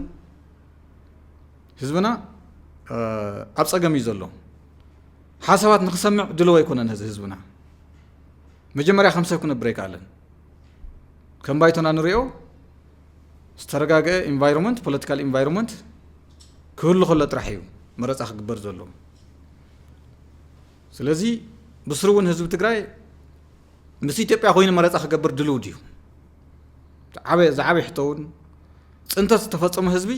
ህዝብና ኣብ ፀገም እዩ ዘሎ። ሓሳባት ንክሰምዕ ድልው ኣይኮነን ህዝብና። መጀመርያ ከም ሰብ ክነብር ኣይከኣለን። ከም ባይቶና ንሪኦ ዝተረጋገአ ኢንቫይሮንመንት፣ ፖለቲካል ኢንቫይሮንመንት ክህሉ ከሎ ጥራሕ እዩ መረፃ ክግበር ዘለዎ። ስለዚ ብስሩ እውን ህዝቢ ትግራይ ምስ ኢትዮጵያ ኮይኑ መረፃ ክገብር ድልው ድዩ? ዝዓበየ ሕቶ እውን ፅንተት ዝተፈፀመ ህዝቢ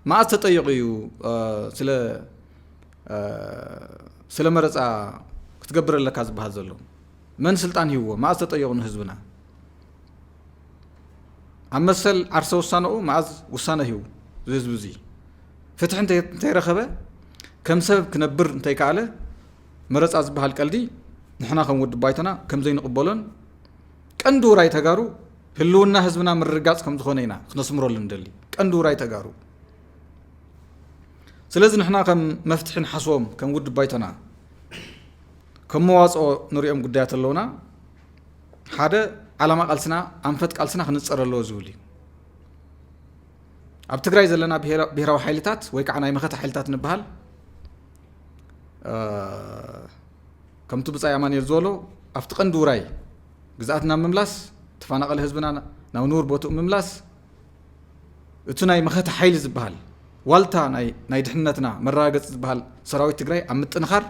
መኣዝ ተጠይቑ እዩ ስለ ስለ መረፃ ክትገብር ኣለካ ዝበሃል ዘሎ? መን ስልጣን ሂብዎ? መኣዝ ተጠይቑ ንህዝብና? ኣብ መሰል ዓርሰ ውሳነኡ መኣዝ ውሳነ ሂቡ? ዝህዝቢ እዚ ፍትሒ እንተይረኸበ፣ ከም ሰብ ክነብር እንተይከኣለ፣ መረፃ ዝበሃል ቀልዲ ንሕና ከም ውድብ ባይቶና ከም ዘይንቕበሎን ቀንዲ ውራይ ተጋሩ ህልውና ህዝብና ምርግጋፅ ከም ዝኾነ ኢና ክነስምረሉ ንደሊ። ቀንዲ ውራይ ተጋሩ። ስለዚ ንሕና ከም መፍትሒ ንሓስቦም ከም ውድብ ባይቶና ከም መዋፅኦ ንሪኦም ጉዳያት ኣለውና። ሓደ ዓላማ ቃልስና፣ ኣንፈት ቃልስና ክንፀር ኣለዎ ዝብል እዩ። ኣብ ትግራይ ዘለና ብሄራዊ ሓይልታት ወይ ከዓ ናይ መኸተ ሓይልታት ንበሃል ከምቲ ብፃይ ኣማንኤል ዝበሎ ኣብቲ ቀንዲ ውራይ ግዝኣትና ምምላስ፣ ተፈናቐለ ህዝብና ናብ ንቡር ቦትኡ ምምላስ፣ እቲ ናይ መኸተ ሓይሊ ዝበሃል ዋልታ ናይ ድሕነትና መረጋገፂ ዝበሃል ሰራዊት ትግራይ ኣብ ምጥንኻር፣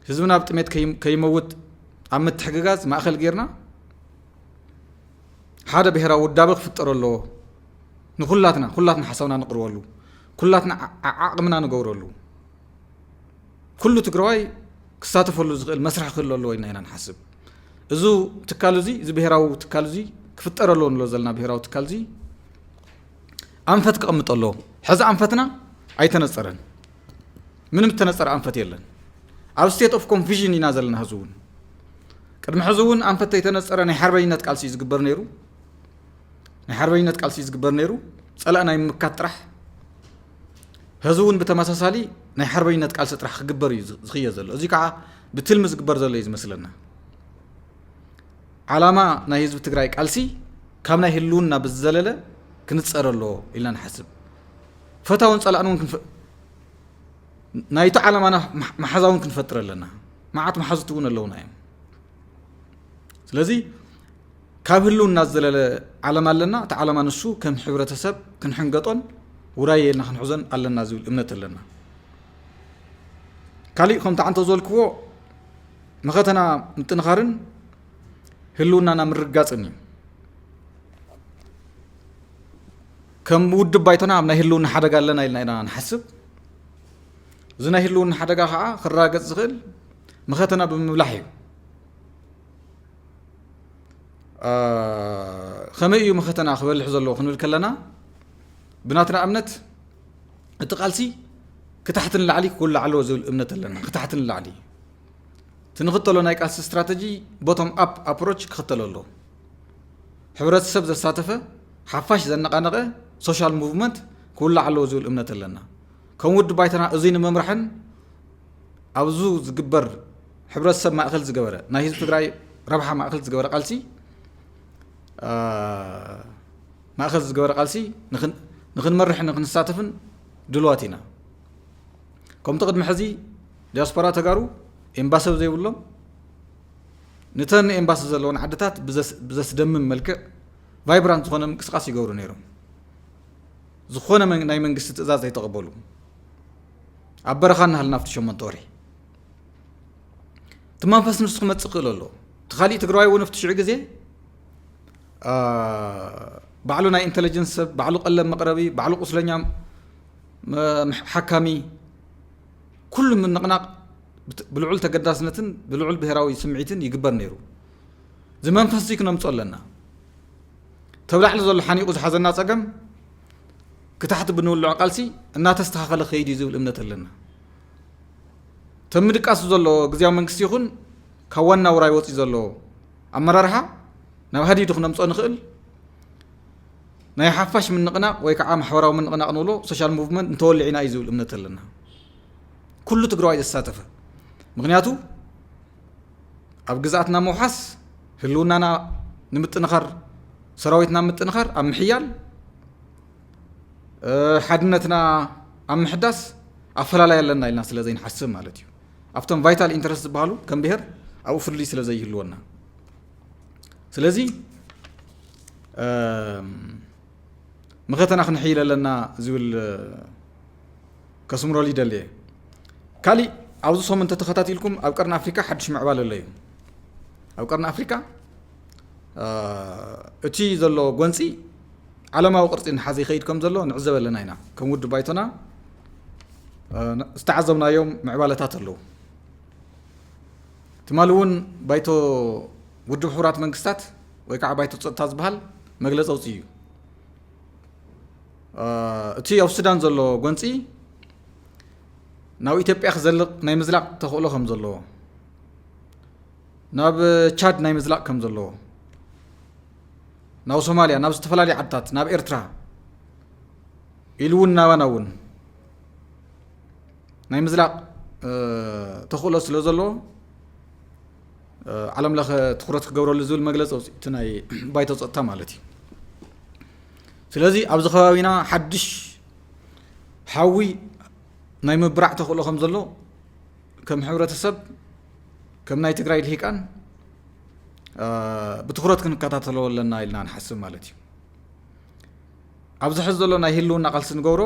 ህዝብና ኣብ ጥሜት ከይመውት ኣብ ምትሕግጋዝ ማእኸል ጌርና ሓደ ብሄራዊ ውዳበ ክፍጠር ኣለዎ። ንኩላትና ኩላትና ሓሳብና ንቅርበሉ፣ ኩላትና ዓቕምና ንገብረሉ፣ ኩሉ ትግራዋይ ክሳተፈሉ ዝኽእል መስርሕ ክህሉ ኣለዎ ኢልና ኢና ንሓስብ። እዚ ትካል እዚ፣ እዚ ብሄራዊ ትካል እዚ ክፍጠር ኣለዎ ንብሎ ዘለና ብሄራዊ ትካል እዚ ኣንፈት ክቐምጥ ኣለዎ። ሕዚ ኣንፈትና ኣይተነፀረን። ምንም እተነፀረ ኣንፈት የለን። ኣብ ስቴት ኦፍ ኮንፊዥን ኢና ዘለና። ሕዚ እውን ቅድሚ ሕዚ እውን ኣንፈት ተይተነፀረ ናይ ሓርበኝነት ቃልሲ እዩ ዝግበር ነይሩ። ናይ ሓርበኝነት ቃልሲ እዩ ዝግበር ነይሩ፣ ፀላእ ናይ ምምካት ጥራሕ። ሕዚ እውን ብተመሳሳሊ ናይ ሓርበኝነት ቃልሲ ጥራሕ ክግበር እዩ ዝኽየ ዘሎ። እዚ ከዓ ብትልሚ ዝግበር ዘሎ እዩ ዝመስለና። ዓላማ ናይ ህዝቢ ትግራይ ቃልሲ ካብ ናይ ህልውና ብዝዘለለ ክንፀር ኣለዎ ኢልና ንሓስብ። ፈታውን ፀላእን እውን ክንፈ- ናይቲ ዓላማና መሓ- መሓዛ እውን ክንፈጥር ኣለና። መዓት መሓዙት እውን ኣለውና እዮም። ስለዚ ካብ ህልውና ዝዘለለ ዓላማ ኣለና። እቲ ዓላማ ንሱ ከም ሕብረተሰብ ክንሕንገጦን ውራይ ኢልና ክንሕዞን ኣለና ዝብል እምነት ኣለና። ካሊእ ከምቲ ዓንተ ዝበልክዎ መኸተና ምጥንኻርን ህልውናና ምርግጋፅን እዩ። ከም ውድብ ባይቶና ኣብ ናይ ህልውና ሓደጋ ኣለና ኢልና ኢና ንሓስብ። እዚ ናይ ህልውና ሓደጋ ከዓ ክረጋገፅ ዝኽእል መኸተና ብምብላሕ እዩ። ከመይ እዩ መኸተና ክበልሕ ዘለዎ ክንብል ከለና ብናትና እምነት እቲ ቃልሲ ክታሕቲ ንላዕሊ ክውላዕ ኣለዎ ዝብል እምነት ኣለና። ክታሕቲ ንላዕሊ እቲ ንኽተሎ ናይ ቃልሲ ስትራተጂ ቦቶም ኣፕ ኣፕሮች ክኽተል ኣሎ። ሕብረተሰብ ዘሳተፈ ሓፋሽ ዘነቓነቐ ሶሻል ሙቭመንት ክውላዕ ኣለዎ ዝብል እምነት ኣለና። ከም ውድብ ባይቶና እዙይ ንምምራሕን ኣብዚ ዝግበር ሕብረተሰብ ማእኸል ዝገበረ ናይ ህዝቢ ትግራይ ረብሓ ማእኸል ዝገበረ ቃልሲ ማእኸል ዝገበረ ቃልሲ ንኽንመርሕን ንኽንሳተፍን ድልዋት ኢና። ከምቲ ቅድሚ ሕዚ ዲያስፖራ ተጋሩ ኤምባሲ ዘይብሎም ንተን ኤምባሲ ዘለውን ዓድታት ብዘስደምም መልክዕ ቫይብራንት ዝኾነ ምንቅስቃስ ይገብሩ ነይሮም። ዝኾነ ናይ መንግስቲ ትእዛዝ ዘይተቐበሉ ኣብ በረኻ እናሃልና ኣብቲ ሸሞንተ ወርሒ እቲ መንፈስ ንሱ ክመፅእ ክእል ኣሎ። እቲ ካሊእ ትግራዋይ እውን ኣብቲ ሽዑ ግዜ ባዕሉ ናይ ኢንቴሊጀንስ ሰብ፣ ባዕሉ ቀለብ መቕረቢ፣ ባዕሉ ቁስለኛ ሓካሚ፣ ኩሉ ምንቕናቕ ብልዑል ተገዳስነትን ብልዑል ብሄራዊ ስምዒትን ይግበር ነይሩ። እዚ መንፈስ እዚ ክነምፅኦ ኣለና። ተብላዕሊ ዘሎ ሓኒቑ ዝሓዘና ፀገም ክታሕቲ ብንውልዖ ቃልሲ እናተስተኻኸለ ከይድ እዩ ዝብል እምነት ኣለና። ተምድቃሱ ዘሎ ግዜያዊ መንግስቲ ይኹን ካብ ዋና ውራይ ወፂኡ ዘሎ ኣመራርሓ ናብ ሃዲዱ ክነምፅኦ ንኽእል ናይ ሓፋሽ ምንቕናቕ ወይ ከዓ ማሕበራዊ ምንቕናቕ ንብሎ ሶሻል ሙቭመንት እንተወሊዕና እዩ ዝብል እምነት ኣለና። ኩሉ ትግራዋይ ዘሳተፈ። ምክንያቱ ኣብ ግዝኣትና ምውሓስ፣ ህልውናና ንምጥንኻር፣ ሰራዊትና ምጥንኻር ኣብ ምሕያል፣ ሓድነትና ኣብ ምሕዳስ ኣፈላላይ ኣለና ኢልና ስለ ዘይንሓስብ ማለት እዩ። ኣብቶም ቫይታል ኢንተረስት ዝበሃሉ ከም ብሄር ኣብኡ ፍልልይ ስለ ዘይህልወና ስለዚ መኸተና ክንሕይል ኣለና ዝብል ከስምረሉ ይደሊ እየ። ካሊእ ኣብዚ ሰሙን እንተተኸታቲልኩም ኣብ ቀርኒ ኣፍሪካ ሓድሽ ምዕባለ ኣሎ እዩ። ኣብ ቀርኒ ኣፍሪካ እቲ ዘሎ ጎንፂ ዓለማዊ ቅርፂ እናሓዘ ይኸይድ ከም ዘሎ ንዕዘብ ኣለና ኢና። ከም ውድብ ባይቶና ዝተዓዘብናዮም ምዕባለታት ኣለዉ። ትማሊ እውን ባይቶ ውድብ ሕቡራት መንግስታት ወይ ከዓ ባይቶ ፀጥታ ዝበሃል መግለፂ ኣውፅኡ እዩ። እቲ ኣብ ሱዳን ዘሎ ጎንፂ ናብ ኢትዮጵያ ክዘልቕ ናይ ምዝላቕ ተኽእሎ ከም ዘለዎ፣ ናብ ቻድ ናይ ምዝላቕ ከም ዘለዎ፣ ናብ ሶማልያ፣ ናብ ዝተፈላለዩ ዓድታት፣ ናብ ኤርትራ ኢሉ እውን ናባና እውን ናይ ምዝላቕ ተኽእሎ ስለ ዘለዎ ዓለም ለኸ ትኩረት ክገብረሉ ዝብል መግለፂ ኣውፅኡ፣ እቲ ናይ ባይቶ ፀጥታ ማለት እዩ። ስለዚ ኣብዚ ከባቢና ሓድሽ ሓዊ ናይ ምብራዕ ተኽእሎ ከም ዘሎ ከም ሕብረተሰብ ከም ናይ ትግራይ ልሂቃን ብትኩረት ክንከታተሎ ኣለና ኢልና ንሓስብ ማለት እዩ። ኣብዚ ሕዚ ዘሎ ናይ ህልውና ቃልሲ ንገብሮ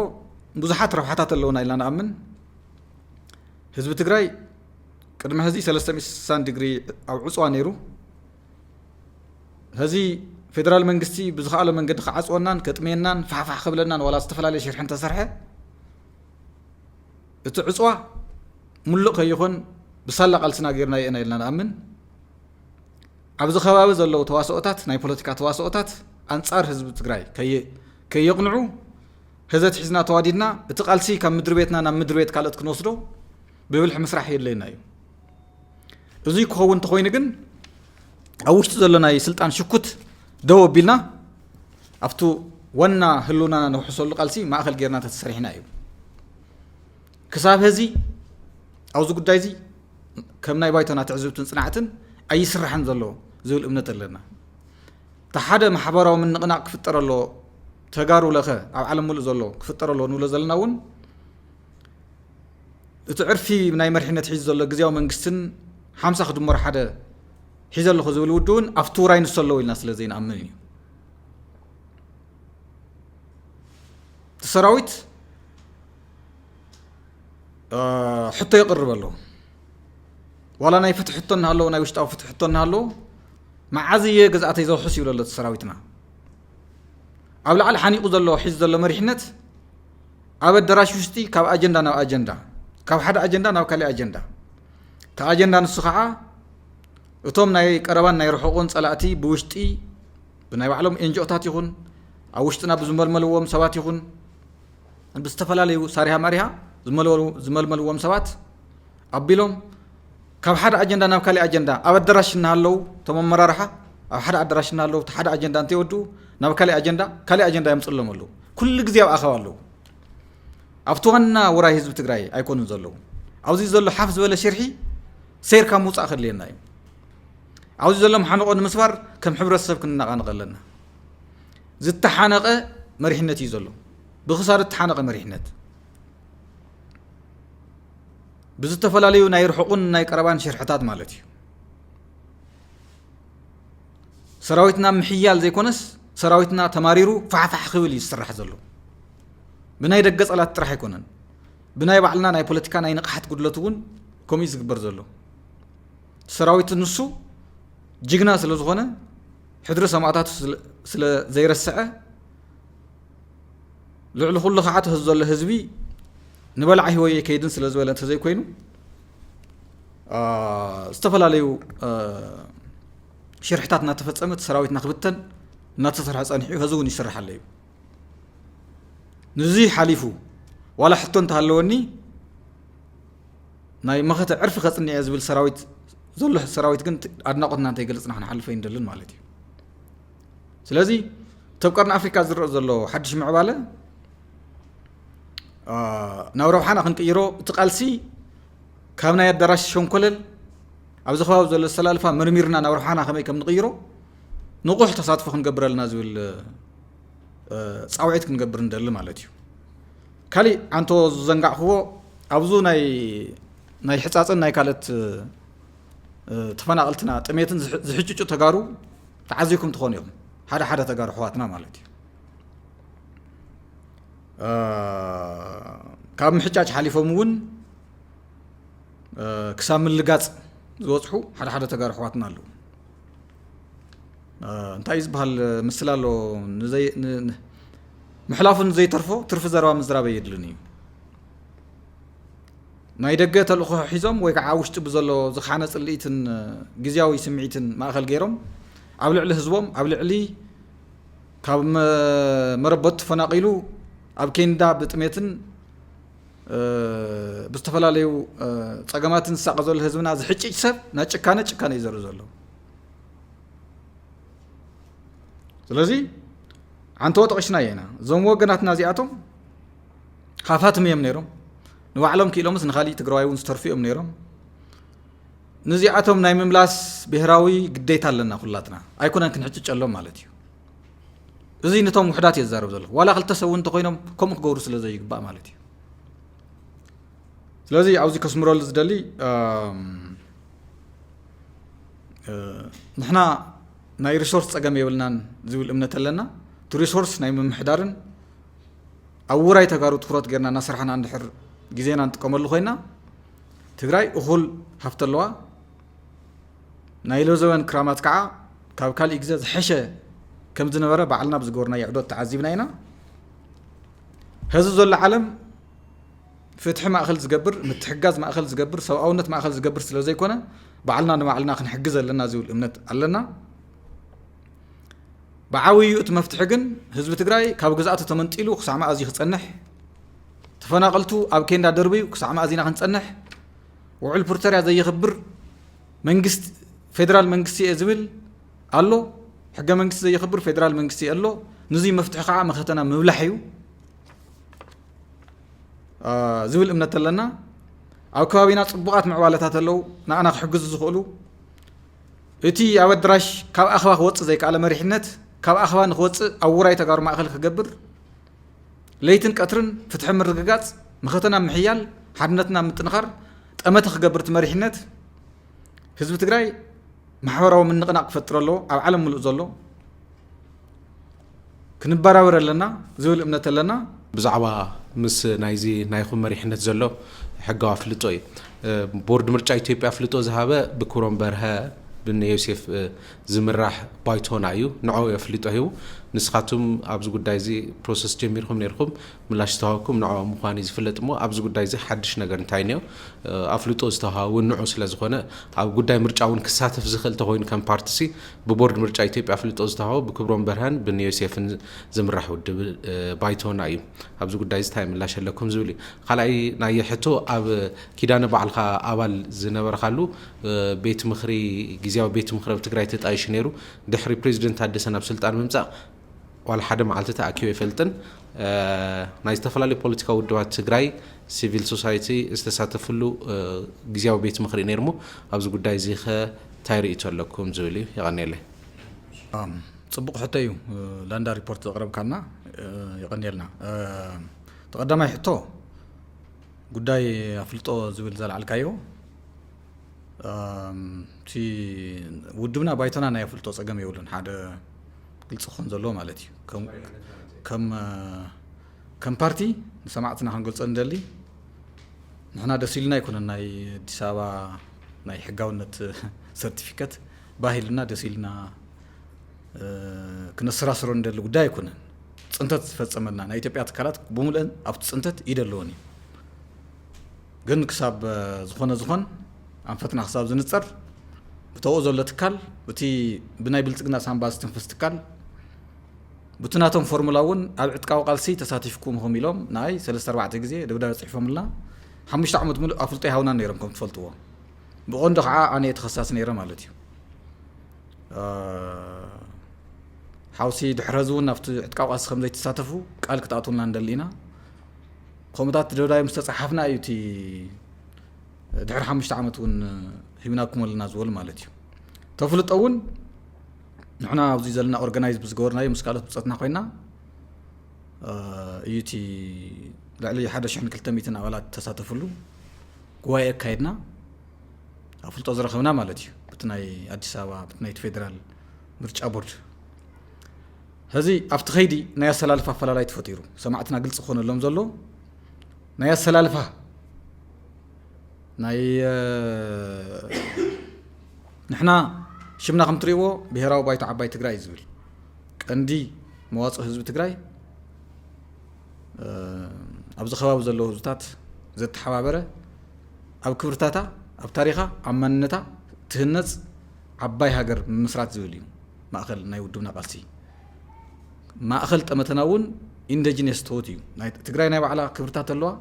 ብዙሓት ረብሓታት ኣለውና ኢልና ንኣምን። ህዝቢ ትግራይ ቅድሚ ሕዚ ሰለስተ ሚእቲ ስሳን ዲግሪ ኣብ ዕፅዋ ነይሩ። ሕዚ ፌደራል መንግስቲ ብዝኸኣሎ መንገዲ ክዓፅወናን ከጥምየናን ፋሕፋሕ ከብለናን ዋላ ዝተፈላለየ ሽርሒ እንተሰርሐ እቲ ዕፅዋ ሙሉእ ከይኾን ብሳላ ቃልስና ጌርና የና ኢልና ንኣምን። ኣብዚ ከባቢ ዘለዉ ተዋስኦታት ናይ ፖለቲካ ተዋስኦታት ኣንፃር ህዝቢ ትግራይ ከየቕንዑ ህዘት ሒዝና ተዋዲድና እቲ ቃልሲ ካብ ምድሪ ቤትና ናብ ምድሪ ቤት ካልኦት ክንወስዶ ብብልሒ ምስራሕ የድለየና እዩ። እዙይ ክኸውን እንተኮይኑ ግን ኣብ ውሽጢ ዘሎ ናይ ስልጣን ሽኩት ደው ኣቢልና ኣብቲ ዋና ህልውናና ነውሕሰሉ ቃልሲ ማእኸል ጌርና ተተሰሪሕና እዩ። ክሳብ ሕዚ ኣብዚ ጉዳይ እዚ ከም ናይ ባይቶና ትዕዝብትን ፅናዕትን ኣይስራሕን ዘሎ ዝብል እምነት ኣለና። እቲ ሓደ ማሕበራዊ ምንቕናቕ ክፍጠር ኣሎ፣ ተጋሩ ለኸ ኣብ ዓለም ሙሉእ ዘሎ ክፍጠር ኣሎ ንብሎ ዘለና እውን፣ እቲ ዕርፊ ናይ መሪሕነት ሒዙ ዘሎ ግዝያዊ መንግስትን ሓምሳ ክድመር ሓደ ሒዘ ኣለኹ ዝብል ውድብን ኣብቲ ውራይ ንሱ ኣለዎ ኢልና ስለ ዘይንኣምን እዩ። እቲ ሰራዊት ሕቶ የቕርብ ኣሎ። ዋላ ናይ ፍትሒ ሕቶ እናሃለዎ፣ ናይ ውሽጣዊ ፍትሒ ሕቶ እናሃለዎ፣ መዓዝ እየ ግዝኣተይ ዘውሕስ ይብሎ ኣሎ እቲ ሰራዊትና። ኣብ ላዕሊ ሓኒቑ ዘሎ፣ ሒዙ ዘሎ መሪሕነት ኣብ ኣዳራሽ ውሽጢ ካብ ኣጀንዳ ናብ ኣጀንዳ፣ ካብ ሓደ ኣጀንዳ ናብ ካሊእ ኣጀንዳ። እቲ ኣጀንዳ ንሱ ከዓ እቶም ናይ ቀረባን ናይ ርሑቕን ጸላእቲ ብውሽጢ ብናይ ባዕሎም ኤንጂኦታት ይኹን ኣብ ውሽጥና ብዝመልመልዎም ሰባት ይኹን ብዝተፈላለዩ ሳሪሃ ማሪሃ ዝመልመሉ-፣ ዝመልመልዎም ሰባት ኣቢሎም ካብ ሓደ ኣጀንዳ ናብ ካሊእ ኣጀንዳ ኣብ ኣዳራሽ እናሃለዉ እቶም ኣመራርሓ ኣብ ሓደ ኣዳራሽ እናሃለዉ እቲ ሓደ ኣጀንዳ እንተይወድኡ ናብ ካሊእ ኣጀንዳ፣ ካሊእ ኣጀንዳ የምፅሎም ኣለዉ። ኩሉ ግዜ ኣብ ኣኸባ ኣለዉ። ኣብቲ ዋና ውራይ ህዝቢ ትግራይ ኣይኮኑን ዘለዉ። ኣብዚ ዘሎ ሓፍ ዝበለ ሽርሒ ሰይርካ ምውፃእ ከድልየና እዩ። ኣብዚ ዘሎ መሓንቆ ንምስባር ከም ሕብረተሰብ ክንነቓነቕ ኣለና። ዝተሓነቐ መሪሕነት እዩ ዘሎ። ብኽሳድ እተሓነቐ መሪሕነት። ብዝተፈላለዩ ናይ ርሑቕን ናይ ቀረባን ሽርሕታት ማለት እዩ። ሰራዊትና ምሕያል ዘይኮነስ፣ ሰራዊትና ተማሪሩ ፋሕፋሕ ክብል እዩ ዝስራሕ ዘሎ። ብናይ ደገ ጸላት ጥራሕ ኣይኮነን። ብናይ ባዕልና ናይ ፖለቲካ ናይ ንቕሓት ጉድለት እውን ከምኡ እዩ ዝግበር ዘሎ። ሰራዊት ንሱ ጅግና ስለ ዝኾነ፣ ሕድሪ ሰማእታቱ ስለ፣ ስለ ዘይረስዐ፣ ልዕሊ ኩሉ ከዓ እቲ ዘሎ ህዝቢ ንበላዕ ህይወይ ከይድን ስለ ዝበለ እንተዘይኮይኑ፣ አ፣ ዝተፈላለዩ፣ አ፣ ሽርሕታት እናተፈጸመ እቲ ሰራዊትና ክብተን እናተሰርሐ ጸኒሑ እዩ። ሕዚ እውን ይስራሕ ኣሎ እዩ። ንዙይ ሓሊፉ ዋላ ሕቶ እንተሃለወኒ፣ ናይ መኸተ ዕርፊ ከጽንዕ እየ ዝብል ሰራዊት ዘሎ ሰራዊት ግን ኣድናቖትና እንተይገለጽና ክንሓልፎ ኣይንደልን ማለት እዩ። ስለዚ፣ እቲ ኣብ ቀርኒ ኣፍሪካ ዝረአ ዘሎ ሓድሽ ምዕባለ፣ አ፣ ናብ ረብሓና ክንቅይሮ፣ እቲ ቃልሲ ካብ ናይ ኣዳራሽ ሸንኮለል ኣብዚ ከባቢ ዘሎ ዝተላልፋ መርሚርና ናብ ረብሓና ከመይ ከም ንቕይሮ ንቑሕ ተሳትፎ ክንገብር ኣለና ዝብል፣ እ፣ ጻውዒት ክንገብር ንደሊ ማለት እዩ። ካሊእ ዓንቶ ዝዘንጋዕክዎ፣ ኣብዚ ናይ፣ ናይ ሕጻጽን ናይ ካልኦት፣ እ፣ ተፈናቐልትና ጥሜትን ዝሕ-፣ ዝሕጭጩ ተጋሩ ተዓዚብኩም ትኾኑ ኢኹም። ሓደ ሓደ ተጋሩ ኣሕዋትና ማለት እዩ። እ፣ ካብ ምሕጫጭ ሓሊፎም እውን፣ እ፣ ክሳብ ምልጋጽ ዝበጽሑ ሓደ ሓደ ተጋሩ ኣሕዋትና ኣለዉ። እ፣ እንታይ እዩ ዝበሃል ምስላ ኣሎ፣ ንዘይ-፣ ን-፣ ን-፣ ምሕላፉ ንዘይተርፎ ትርፊ ዘረባ ምዝራብ ኣየድልን እዩ። ናይ ደገ ተልእኾ ሒዞም ወይ ከዓ ኣብ ውሽጢ ብዘሎ ዝኻነ ጽልኢትን ግዝያዊ ስምዒትን ማእኸል ገይሮም ኣብ ልዕሊ ህዝቦም፣ ኣብ ልዕሊ ካብ መ-፣ መረበቱ ተፈናቒሉ ኣብ ኬንዳ ብጥሜትን፣ እ፣ ብዝተፈላለዩ፣ እ፣ ጸገማትን ዝሳቐ ዘሎ ህዝብና ዝሕጭጭ ሰብ ናይ ጭካነ ጭካነ እዩ ዘርኢ ዘሎ። ስለዚ ዓንተዎ ጠቒስናዮ ኢና። እዞም ወገናትና እዚኣቶም ሃፋትም እዮም ነይሮም። ንባዕሎም ክኢሎምስ ንኻሊእ ትግራዋይ እውን ዝተርፉ እዮም ነይሮም። ንዚኣቶም ናይ ምምላስ ብሄራዊ ግዴታ ኣለና ኩላትና። ኣይኮነን ክንሕጭጨሎም ማለት እዩ። እዚ ነቶም ውሑዳት እየ ዝዛረብ ዘለኹ። ዋላ ክልተ ሰብ እውን እንተኾይኖም ከምኡ ክገብሩ ስለ ዘይግባእ ማለት እዩ። ስለዚ ኣብዚ ከስምረሉ ዝደሊ፣ እም፣ እ፣ ንሕና ናይ ሪሶርስ ጸገም የብልናን ዝብል እምነት ኣለና። እቲ ሪሶርስ ናይ ምምሕዳርን ኣብ ውራይ ተጋሩ ትኹረት ጌርና እናሰርሓና እንድሕር ግዜና ንጥቀመሉ ኮይና፣ ትግራይ እኹል ሃፍቲ ኣለዋ። ናይ ሎዘበን ክራማት ከዓ ካብ ካሊእ ግዜ ዝሐሸ ከም ዝነበረ ባዕልና ብዝገበርናዮ ዕዶት ተዓዚብና ኢና። ሕዚ ዘሎ ዓለም ፍትሒ ማእኸል ዝገብር፣ ምትሕጋዝ ማእኸል ዝገብር፣ ሰብኣውነት ማእኸል ዝገብር ስለ ዘይኮነ፣ ባዕልና ንባዕልና ክንሕግዝ ኣለና ዝብል እምነት ኣለና። ብዓብዩ እቲ መፍትሒ ግን ህዝቢ ትግራይ ካብ ግዝኣቱ ተመንጢሉ ክሳዕ መኣዝ እዩ ክጸንሕ? ተፈናቐልቱ ኣብ ኬንዳ ደርብዩ ክሳዕ መኣዝ ኢና ክንጸንሕ? ውዕል ፕሪቶርያ ዘየኽብር መንግስቲ፣ ፌደራል መንግስቲ እየ ዝብል ኣሎ፣ ሕገ መንግስቲ ዘየኽብር ፌደራል መንግስቲ ኣሎ። ንዙይ መፍትሒ ከዓ መኸተና ምብላሕ እዩ፣ አ፣ ዝብል እምነት ኣለና። ኣብ ከባቢና ጽቡቓት ምዕባለታት ኣለዉ፣ ንኣና ክሕግዙ ዝኽእሉ። እቲ ኣብ ኣድራሽ ካብ ኣኽባ ክወፅእ ዘይከኣለ መሪሕነት ካብ ኣኽባ ንክወፅእ ኣብ ውራይ ተጋሩ ማእኸል ክገብር፣ ለይትን ቀትርን ፍትሒ ምርግጋፅ፣ መኸተና ምሕያል፣ ሓድነትና ምጥንኻር ጠመተ ክገብር እቲ መሪሕነት ህዝቢ ትግራይ ማሕበራዊ ምንቕናቕ ክፈጥር ኣለዎ። ኣብ ዓለም ምሉእ ዘሎ ክንበራበር ኣለና ዝብል እምነት ኣለና። ብዛዕባ ምስ ናይዚ ናይኹም መሪሕነት ዘሎ ሕጋዊ ኣፍልጦ እዩ። ቦርድ ምርጫ ኢትዮጵያ ኣፍልጦ ዝሃበ ብክብሮም በርሀ ብን ዮሴፍ ዝምራሕ ባይቶና እዩ። ንዕኡ ኣፍልጦ ሂቡ። ንስኻትኩም ኣብዚ ጉዳይ እዚ ፕሮሰስ ጀሚርኩም ነይርኩም፣ ምላሽ ዝተዋህኩም ንዕኦም ምዃኑ እዩ ዝፍለጥ። እሞ ኣብዚ ጉዳይ እዚ ሓድሽ ነገር እንታይ እኒኦ? ኣፍልጦ ዝተዋሃበ እውን ንዑ ስለ ዝኾነ፣ ኣብ ጉዳይ ምርጫ እውን ክሳተፍ ዝኽእል ተኾይኑ ከም ፓርቲሲ ብቦርድ ምርጫ ኢትዮጵያ ኣፍልጦ ዝተዋሃበ ብክብሮም በርሀን ብን ዮሴፍን ዝምራሕ ውድብ ባይቶና እዩ። ኣብዚ ጉዳይ እዚ እንታይ ምላሽ ኣለኩም ዝብል እዩ። ካልኣይ ናይ ሕቶ፣ ኣብ ኪዳነ ባዕልካ ኣባል ዝነበርካሉ ቤት ምኽሪ፣ ግዝያዊ ቤት ምኽሪ ኣብ ትግራይ ተጣይሹ ነይሩ። ድሕሪ ፕሬዚደንት ታደሰ ናብ ስልጣን ምምፃእ ዋላ ሓደ መዓልቲ ተኣኪቡ ኣይፈልጥን። ናይ ዝተፈላለዩ ፖለቲካዊ ውድባት ትግራይ፣ ሲቪል ሶሳይቲ ዝተሳተፍሉ ግዝያዊ ቤት ምኽሪ ነይርሞ፣ ኣብዚ ጉዳይ እዚ ኸ እንታይ ርእይቶ ኣለኩም ዝብል እዩ። የቐንየለይ። ጽቡቕ ሕቶ እዩ። ላንዳ ሪፖርት ዘቕረብካልና፣ የቐንየልና። ተቐዳማይ ሕቶ፣ ጉዳይ ኣፍልጦ ዝብል ዘልዓልካዮ፣ እቲ ውድብና ባይቶና ናይ ኣፍልጦ ጸገም የብሉን። ሓደ ግልጺ ክኾን ዘለዎ ማለት እዩ። ከም ከም ፓርቲ ንሰማዕትና ክንገልጾ እንደሊ፣ ንሕና ደስ ኢልና ኣይኮነን ናይ ኣዲስ ኣበባ ናይ ሕጋውነት ሰርቲፊከት ባህ ኢሉና ደስ ኢልና ክነሰራስሮ እንደሊ ጉዳይ ኣይኮነን። ጽንተት ዝፈጸመልና ናይ ኢትዮጵያ ትካላት ብሙሉአን ኣብቲ ጽንተት ኢድ ኣለወን እዩ። ግን ክሳብ ዝኾነ ዝኾን ኣንፈትና ክሳብ ዝንጸር፣ ብተኡ ዘሎ ትካል፣ እቲ ብናይ ብልጽግና ሳንባ ዝትንፍስ ትካል፣ ብቲ ናቶም ፎርሙላ እውን ኣብ ዕጥቃዊ ቃልሲ ተሳቲፍኩም ኢኹም ኢሎም ንኣይ ሰለስተ ኣርባዕተ ግዜ ደብዳቤ ጽሒፎምልና። ሓሙሽተ ዓመት ሙሉእ ኣፍልጦ ይሃውና ነይሮም ከም ትፈልጥዎ። ብቐንዱ ከዓ ኣነ እየ ተኸሳሲ ነይረ ማለት እዩ። ሓውሲ ድሕሪ ሕዚ እውን ኣብቲ ዕጥቃዊ ቃልሲ ከም ዘይትሳተፉ ቃል ክትኣትውልና ንደሊ ኢና። ከምኡታት ደብዳቤ ምስ ተጻሓፍና እዩ እቲ ድሕሪ ሓሙሽተ ዓመት እውን ሂብናኩም ኣለና ዝበሉ ማለት እዩ። ተፍልጦ እውን ንሕና ኣብዚ ዘለና ኦርጋናይዝ ብዝገበርናዮ ምስ ካልኦት ብፀትና ኮይና እዩ እቲ ልዕሊ ሓደ ሽሕን ክልተ ሚእትን ኣባላት ተሳተፍሉ ጉባኤ ኣካይድና ኣፍልጦ ዝረኸብና ማለት እዩ። ብቲ ናይ ኣዲስ ኣበባ፣ ብቲ ናይ ፌደራል ምርጫ ቦርድ። ሕዚ ኣብቲ ከይዲ ናይ ኣሰላልፋ ኣፈላላይ ተፈጢሩ። ሰማዕትና ግልፂ ክኾነሎም ዘሎ ናይ ኣሰላልፋ ናይ ንሕና ሽምና ከም ትሪእዎ ብሄራዊ ባይቶ ዓባይ ትግራይ እዩ ዝብል። ቀንዲ መዋፅኦ ህዝቢ ትግራይ ኣብዚ ከባቢ ዘለዉ ህዝብታት ዘተሓባበረ፣ ኣብ ክብርታታ፣ ኣብ ታሪኻ፣ ኣብ ማንነታ ትህነፅ ዓባይ ሃገር ምምስራት ዝብል እዩ ማእኸል ናይ ውድብና ቃልሲ። ማእኸል ጠመተና እውን ኢንደጂነስ ቶት እዩ። ናይ ትግራይ ናይ ባዕላ ክብርታት ኣለዋ።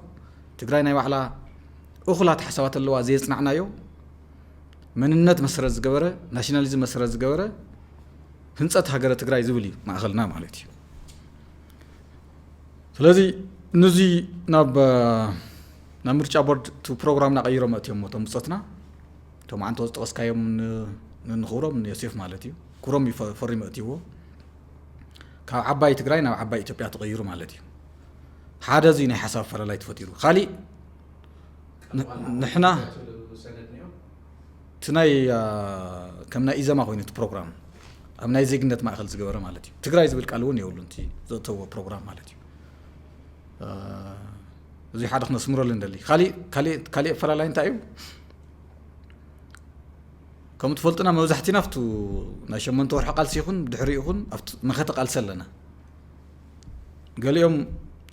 ትግራይ ናይ ባዕላ እኹላት ሓሳባት ኣለዋ። ዘየፅናዕናዮ መንነት መሰረት ዝገበረ፣ ናሽናሊዝም መሰረት ዝገበረ ህንፀት ሃገረ ትግራይ ዝብል እዩ ማእኸልና ማለት እዩ። ስለዚ ንዚ ናብ ናብ ምርጫ ቦርድ እቲ ፕሮግራምና ቀይሮም ኣእትዮሞ እቶም ብፆትና፣ እቶም ዓንቶ ዝጠቐስካዮም ንክብሮም ንዮሴፍ ማለት እዩ። ክብሮም እዩ ፈሪሙ ኣእትይዎ። ካብ ዓባይ ትግራይ ናብ ዓባይ ኢትዮጵያ ተቐይሩ ማለት እዩ። ሓደ እዚ ናይ ሓሳብ ኣፈላላይ ተፈጢሩ። ካሊእ ንሕና እቲ ናይ ከም ናይ ኢዘማ ኮይኑ እቲ ፕሮግራም ኣብ ናይ ዜግነት ማእኸል ዝገበረ ማለት እዩ። ትግራይ ዝብል ቃል እውን የብሉን እቲ ዘእተዎ ፕሮግራም ማለት እዩ። እዚ ሓደ ክነስምረሉ እንደሊ። ካሊእ ኣፈላላይ እንታይ እዩ? ከም ትፈልጡና መብዛሕቲና ኣብቱ ናይ ሸመንተ ወርሒ ቃልሲ ይኹን ብድሕሪ ይኹን ኣብቲ መኸተ ቃልሲ ኣለና። ገሊኦም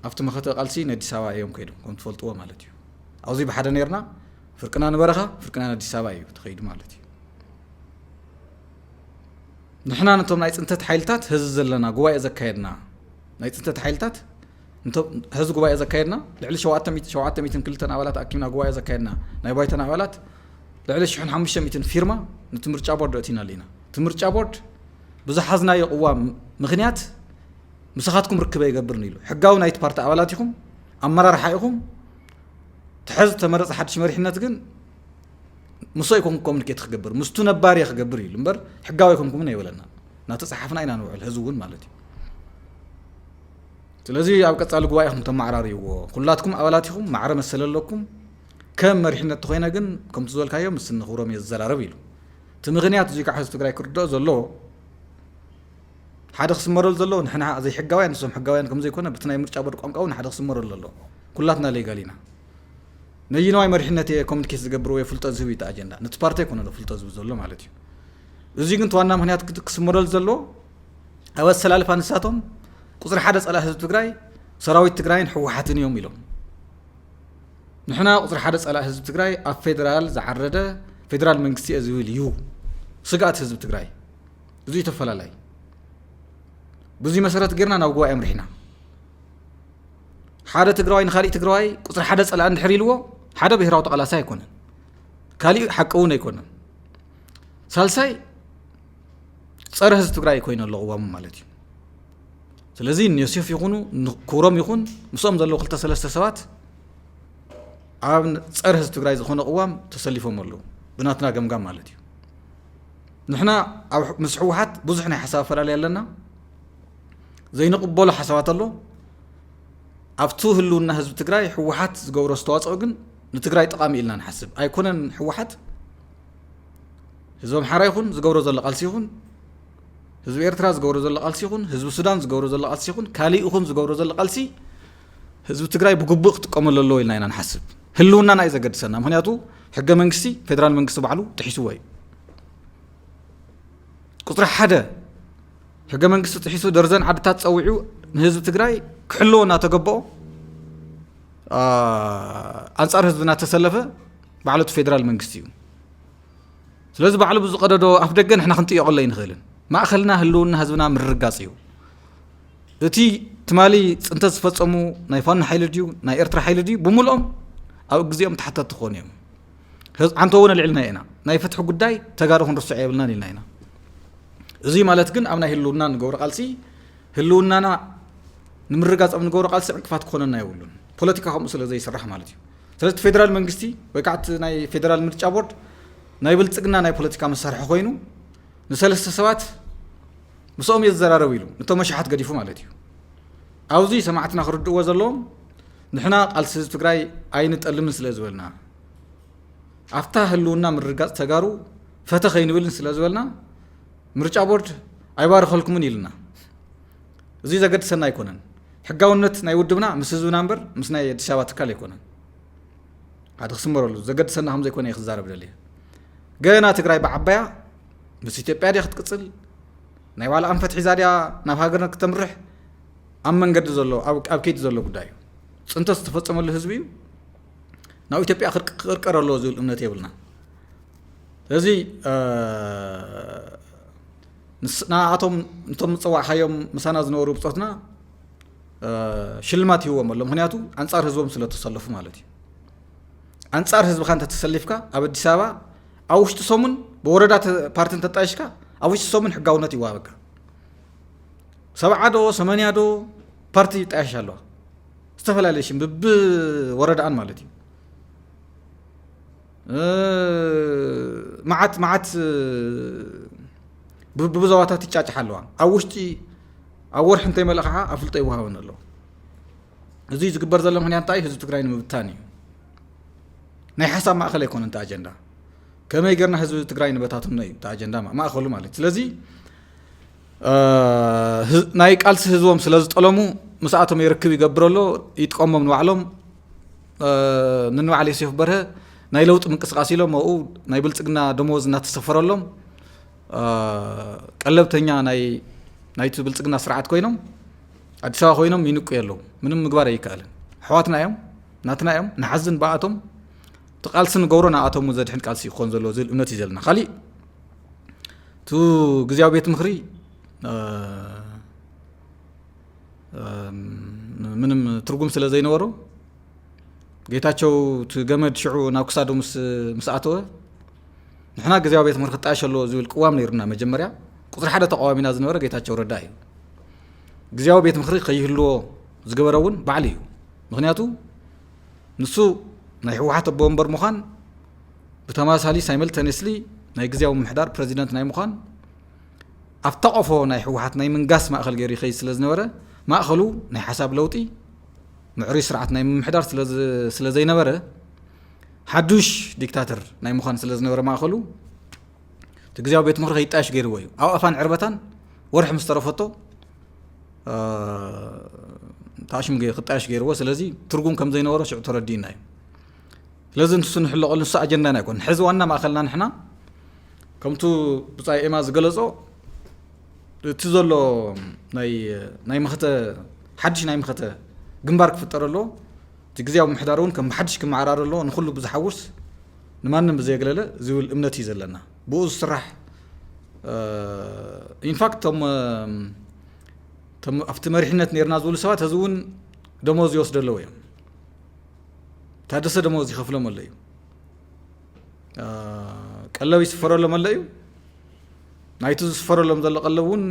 ኣብቲ መኸተ ቃልሲ ንኣዲስ ኣበባ እዮም ከይዶም ከም ትፈልጥዎ ማለት እዩ። ኣብዚ ብሓደ ነርና ፍርቅና ንበረኻ ፍርቅና ንኣዲስ ኣበባ እዩ ተኸይዱ ማለት እዩ። ንሕና ነቶም ናይ ፅንተት ሓይልታት ህዚ ዘለና ጉባኤ ዘካየድና ናይ ፅንተት ሓይልታት ሕዚ ጉባኤ ዘካየድና ልዕሊ ሸውዓተ ሚእትን ክልተን ኣባላት ኣኪብና ጉባኤ ዘካየድና ናይ ባይቶና ኣባላት ልዕሊ ሽሕን ሓሙሽተ ሚእትን ፊርማ ነቲ ምርጫ ቦርድ ኣእቲና ኣለና። እቲ ምርጫ ቦርድ ብዝሓዝናዮ ቅዋም ምኽንያት ምሳኻትኩም ርክብ ኣይገብርን ኢሉ። ሕጋዊ ናይቲ ፓርቲ ኣባላት ኢኹም፣ ኣመራርሓ ኢኹም። እቲ ሕዚ ተመረፀ ሓድሽ መሪሕነት ግን ምስ ኣይኮንኩ ኮሚኒኬት ክገብር ምስቱ ነባር እየ ክገብር ኢሉ እምበር ሕጋዊ ኣይኮንኩምን ኣይበለና። እናተፀሓፍና ኢና ንውዕል ህዝቢ እውን ማለት እዩ። ስለዚ ኣብ ቀፃሊ ጉባኤኹም ተመዓራርይዎ። ኩላትኩም ኣባላት ኢኹም፣ ማዕረ መሰል ኣለኩም። ከም መሪሕነት ተኾይነ ግን ከምቲ ዝበልካዮ ምስ ንኽብሮም እየ ዝዘራረብ ኢሉ። እቲ ምኽንያት እዙይ ከዓ ህዝቢ ትግራይ ክርድኦ ዘለዎ ሓደ ክስመረሉ ዘለዎ ንሕና ዘይሕጋውያን ንሶም ሕጋውያን ከም ዘይኮነ ብቲ ናይ ምርጫ ቦርድ ቋንቋ እውን ሓደ ክስመረሉ ዘለዎ ኩላትና ሌጋል ኢና። ነይነዋይ መሪሕነት እየ ኮሚኒኬት ዝገብር ወይ ፍልጠት ዝህብ እዩ እቲ ኣጀንዳ ነቲ ፓርቲ ኣይኮነ ፍልጠት ዝህብ ዘሎ ማለት እዩ። እዚ ግን እቲ ዋና ምክንያት ክስመረሉ ዘለዎ ኣብ ኣሰላልፋ ንሳቶም ቁፅሪ ሓደ ፀላእ ህዝቢ ትግራይ ሰራዊት ትግራይን ህወሓትን እዮም ኢሎም። ንሕና ቁፅሪ ሓደ ፀላእ ህዝቢ ትግራይ ኣብ ፌደራል ዝዓረደ ፌደራል መንግስቲ እየ ዝብል እዩ ስግኣት ህዝቢ ትግራይ። እዚ ተፈላላይ ብዙ መሰረት ጌርና ናብ ጉባኤ ኣምሪሕና ሓደ ትግራዋይ ንካሊእ ትግራዋይ ቁፅሪ ሓደ ፀላእ እንድሕር ኢልዎ ሓደ ብሄራዊ ተቃላሳይ ኣይኮነን። ካሊእ ሓቂ እውን ኣይኮነን። ሳልሳይ ፀረ ህዝቢ ትግራይ ኮይኑ ኣሎ ቅዋሙ ማለት እዩ። ስለዚ ንዮሴፍ ይኹኑ ክብሮም ይኹን ምስኦም ዘለዉ ክልተ ሰለስተ ሰባት ኣብ ፀረ ህዝቢ ትግራይ ዝኾነ ቅዋም ተሰሊፎም ኣለዉ ብናትና ገምጋም ማለት እዩ። ንሕና ኣብ ምስ ህወሓት ብዙሕ ናይ ሓሳብ ኣፈላለየ ኣለና። ዘይንቕበሎ ሓሳባት ኣሎ። ኣብቲ ህልውና ህዝቢ ትግራይ ህወሓት ዝገብሮ ኣስተዋፅኦ ግን ንትግራይ ጠቓሚ ኢልና ንሓስብ ኣይኮነን። ህወሓት ህዝቢ ኣምሓራ ይኹን ዝገብሮ ዘሎ ቃልሲ ይኹን ህዝቢ ኤርትራ ዝገብሮ ዘሎ ቃልሲ ይኹን ህዝቢ ሱዳን ዝገብሮ ዘሎ ቃልሲ ይኹን ካሊእ ይኹን ዝገብሮ ዘሎ ቃልሲ ህዝቢ ትግራይ ብግቡእ ክጥቀመሉ ኣለዎ ኢልና ኢና ንሓስብ። ህልውናና እዩ ዘገድሰና። ምክንያቱ ሕገ መንግስቲ ፌደራል መንግስቲ ባዕሉ ጥሒስዎ እዩ። ቁፅሪ ሓደ ሕገ መንግስቲ ጥሒሱ ደርዘን ዓድታት ፀዊዑ ንህዝቢ ትግራይ ክሕልዎ እናተገበኦ ኣንፃር ህዝቢ እናተሰለፈ ባዕሉ እቲ ፌደራል መንግስቲ እዩ። ስለዚ ባዕሉ ብዝቐደዶ ኣፍ ደገ ንሕና ክንጥየቐሎ ኣይንኽእልን። ማእኸልና ህልውና ህዝብና ምርግጋፅ እዩ። እቲ ትማሊ ፅንተት ዝፈፀሙ ናይ ፋኖ ሓይሊ ድዩ ናይ ኤርትራ ሓይሊ ድዩ ብምልኦም ኣብ ግዜኦም ተሓተትቲ ክኾኑ እዮም። ዓንቶ እውን ኣልዕልና ኢና። ናይ ፍትሒ ጉዳይ ተጋሩ ክንርስዖ የብልናን ኢልና ኢና። እዚ ማለት ግን ኣብ ናይ ህልውና ንገብሮ ቃልሲ ህልውናና ንምርጋፅ ኣብ ንገብሮ ቃልሲ ዕንቅፋት ክኾነና የብሉን። ፖለቲካ ከምኡ ስለ ዘይስራሕ ማለት እዩ። ስለዚ እቲ ፌደራል መንግስቲ ወይ ከዓ እቲ ናይ ፌደራል ምርጫ ቦርድ ናይ ብልፅግና ናይ ፖለቲካ መሳርሒ ኮይኑ ንሰለስተ ሰባት ምስኦም እየ ዝዘራረብ ኢሉ ነቶም ኣሽሓት ገዲፉ ማለት እዩ። ኣብዚ ሰማዕትና ክርድእዎ ዘለዎም ንሕና ቃልሲ ህዝቢ ትግራይ ኣይንጠልምን ስለ ዝበልና ኣብታ ህልውና ምርጋፅ ተጋሩ ፈተ ከይንብልን ስለ ዝበልና ምርጫ ቦርድ ኣይባርኸልኩምን ኢልና። እዚ ዘገድሰና ኣይኮነን። ሕጋውነት ናይ ውድብና ምስ ህዝብና እምበር ምስ ናይ ኣዲስ ኣበባ ትካል ኣይኮነን። ሓደ ክስመረሉ ዘገድሰና ከም ዘይኮነ እየ ክዛረብ ደልየ። ገና ትግራይ ብዓባያ ምስ ኢትዮጵያ ድያ ክትቅፅል ናይ ባዕላ ኣንፈት ሒዛ ድያ ናብ ሃገርና ክተምርሕ ኣብ መንገዲ ዘሎ ኣብ ከይዲ ዘሎ ጉዳይ እዩ። ፅንተት ዝተፈፀመሉ ህዝቢ እዩ። ናብ ኢትዮጵያ ክቕርቀር ኣለዎ ዝብል እምነት የብልና። ስለዚ ንኣቶም እቶም ምፅዋዕካዮም ምሳና ዝነበሩ ብፆትና ሽልማት ይህዎም ኣሎ። ምክንያቱ ኣንፃር ህዝቦም ስለተሰለፉ ማለት እዩ። ኣንፃር ህዝብካ እንተተሰሊፍካ ኣብ ኣዲስ ኣበባ ኣብ ውሽጢ ሰሙን ብወረዳ ፓርቲ እንተጣይሽካ ኣብ ውሽጢ ሰሙን ሕጋውነት ይዋሃበካ። ሰብዓ ዶ ሰመንያ ዶ ፓርቲ ይጣየሽ ኣለዋ። ዝተፈላለየ ሽም ብብወረዳኣን ማለት እዩ። መዓት መዓት ብብዞባታት ይጫጫሓ ኣለዋ። ኣብ ውሽጢ ኣብ ወርሒ እንተይመለእ ከዓ ኣፍልጦ ይወሃበን ኣሎ። እዚ ዝግበር ዘሎ ምክንያት እንታይ? ህዝቢ ትግራይ ንምብታን እዩ። ናይ ሓሳብ ማእኸል ኣይኮነ እንተ ኣጀንዳ ከመይ ጌርና ህዝቢ ትግራይ ንበታትኖ እዩ እቲ ኣጀንዳ ማእኸሉ ማለት። ስለዚ ናይ ቃልሲ ህዝቦም ስለ ዝጠለሙ ምስኣቶም የርክብ ይገብር ኣሎ፣ ይጥቀሞም ንባዕሎም። ንንባዕል ዮሴፍ በርሀ ናይ ለውጢ ምንቅስቃስ ኢሎም ኣብኡ ናይ ብልፅግና ደመወዝ እናተሰፈረሎም ቀለብተኛ ናይ ናይቲ ብልፅግና ስርዓት ኮይኖም ኣዲስ ኣበባ ኮይኖም ይንቁ የለው። ምንም ምግባር ኣይከኣልን። ኣሕዋትና እዮም፣ ናትና እዮም፣ ንሓዝን ብኣቶም። እቲ ቃልሲ ንገብሮ ንኣቶም እውን ዘድሕን ቃልሲ ክኾን ዘለዎ ዝብል እምነት እዩ ዘለና። ካሊእ እቲ ግዜያዊ ቤት ምኽሪ ምንም ትርጉም ስለ ዘይነበሮ ጌታቸው እቲ ገመድ ሽዑ ናብ ክሳዱ ምስ ኣተወ ንሕና ግዜያዊ ቤት ምኽሪ ክጣየሽ ኣለዎ ዝብል ቅዋም ነይሩና። መጀመርያ ቁፅሪ ሓደ ተቃዋሚና ዝነበረ ጌታቸው ረዳ እዩ። ግዜያዊ ቤት ምኽሪ ከይህልዎ ዝገበረ እውን ባዕሉ እዩ። ምክንያቱ ንሱ ናይ ህወሓት ኣቦ ወንበር ምዃን ብተመሳሳሊ ሳይመልተኒስሊ ናይ ግዜያዊ ምምሕዳር ፕረዚደንት ናይ ምዃን ኣብታ ቆፎ ናይ ህወሓት ናይ ምንጋስ ማእኸል ገይሩ ይኸይድ ስለ ዝነበረ፣ ማእኸሉ ናይ ሓሳብ ለውጢ፣ ምዕሩይ ስርዓት ናይ ምምሕዳር ስለ ዘይነበረ፣ ሓዱሽ ዲክታተር ናይ ምዃን ስለ ዝነበረ ማእኸሉ እቲ ግዜያዊ ቤት ምኽሪ ከይጣየሽ ገይርዎ እዩ። ኣብ ኣፋን ዕርበታን ወርሒ ምስ ተረፈቶ ታሽም ክጣየሽ ገይርዎ። ስለዚ ትርጉም ከም ዘይነበሮ ሽዑ ተረዲእና እዩ። ስለዚ ንሱ ንሕለቐሉ ንሱ ኣጀንዳና ኣይኮን። ሕዚ ዋና ማእኸልና ንሕና ከምቱ ብጻይ ኤማ ዝገለጾ እቲ ዘሎ ናይ መኸተ ሓድሽ ናይ መኸተ ግንባር ክፍጠር ኣለዎ። እቲ ግዜያዊ ምምሕዳር እውን ከም ብሓድሽ ክመዓራር ኣለዎ። ንኹሉ ብዝሓውስ ንማንም ብዘየግለለ ዝብል እምነት እዩ ዘለና። ብኡ ዝስራሕ ኢንፋክት ቶም ኣብቲ መሪሕነት ነርና ዝብሉ ሰባት ሕዚ እውን ደሞዝ ይወስዱ ኣለዉ እዮም። ታደሰ ደሞዝ ይኸፍሎም ኣሎ እዩ። ቀለብ ይስፈረሎም ኣሎ እዩ። ናይቲ ዝስፈረሎም ዘሎ ቀለብ እውን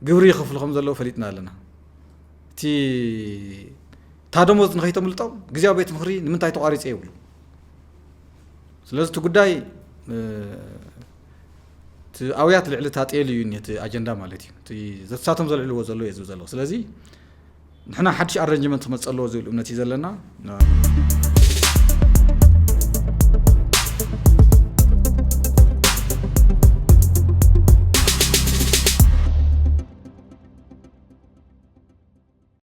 ግብሪ ይኸፍሉ ከም ዘለዉ ፈሊጥና ኣለና። እቲ እታ ደሞዝ ንኸይተምልጦም ግዜያዊ ቤት ምኽሪ ንምንታይ ተቋሪፀ ይብሉ። ስለዚ እቲ ጉዳይ እቲ ኣውያት ልዕሊ እታ ጤል እዩ እቲ ኣጀንዳ ማለት እዩ። እቲ ዘሳቶም ዘልዕልዎ ዘሎ እየ ዝብል ዘለኹ። ስለዚ ንሕና ሓድሽ ኣረንጅመንት ክመፅእ ኣለዎ ዝብል እምነት እዩ ዘለና።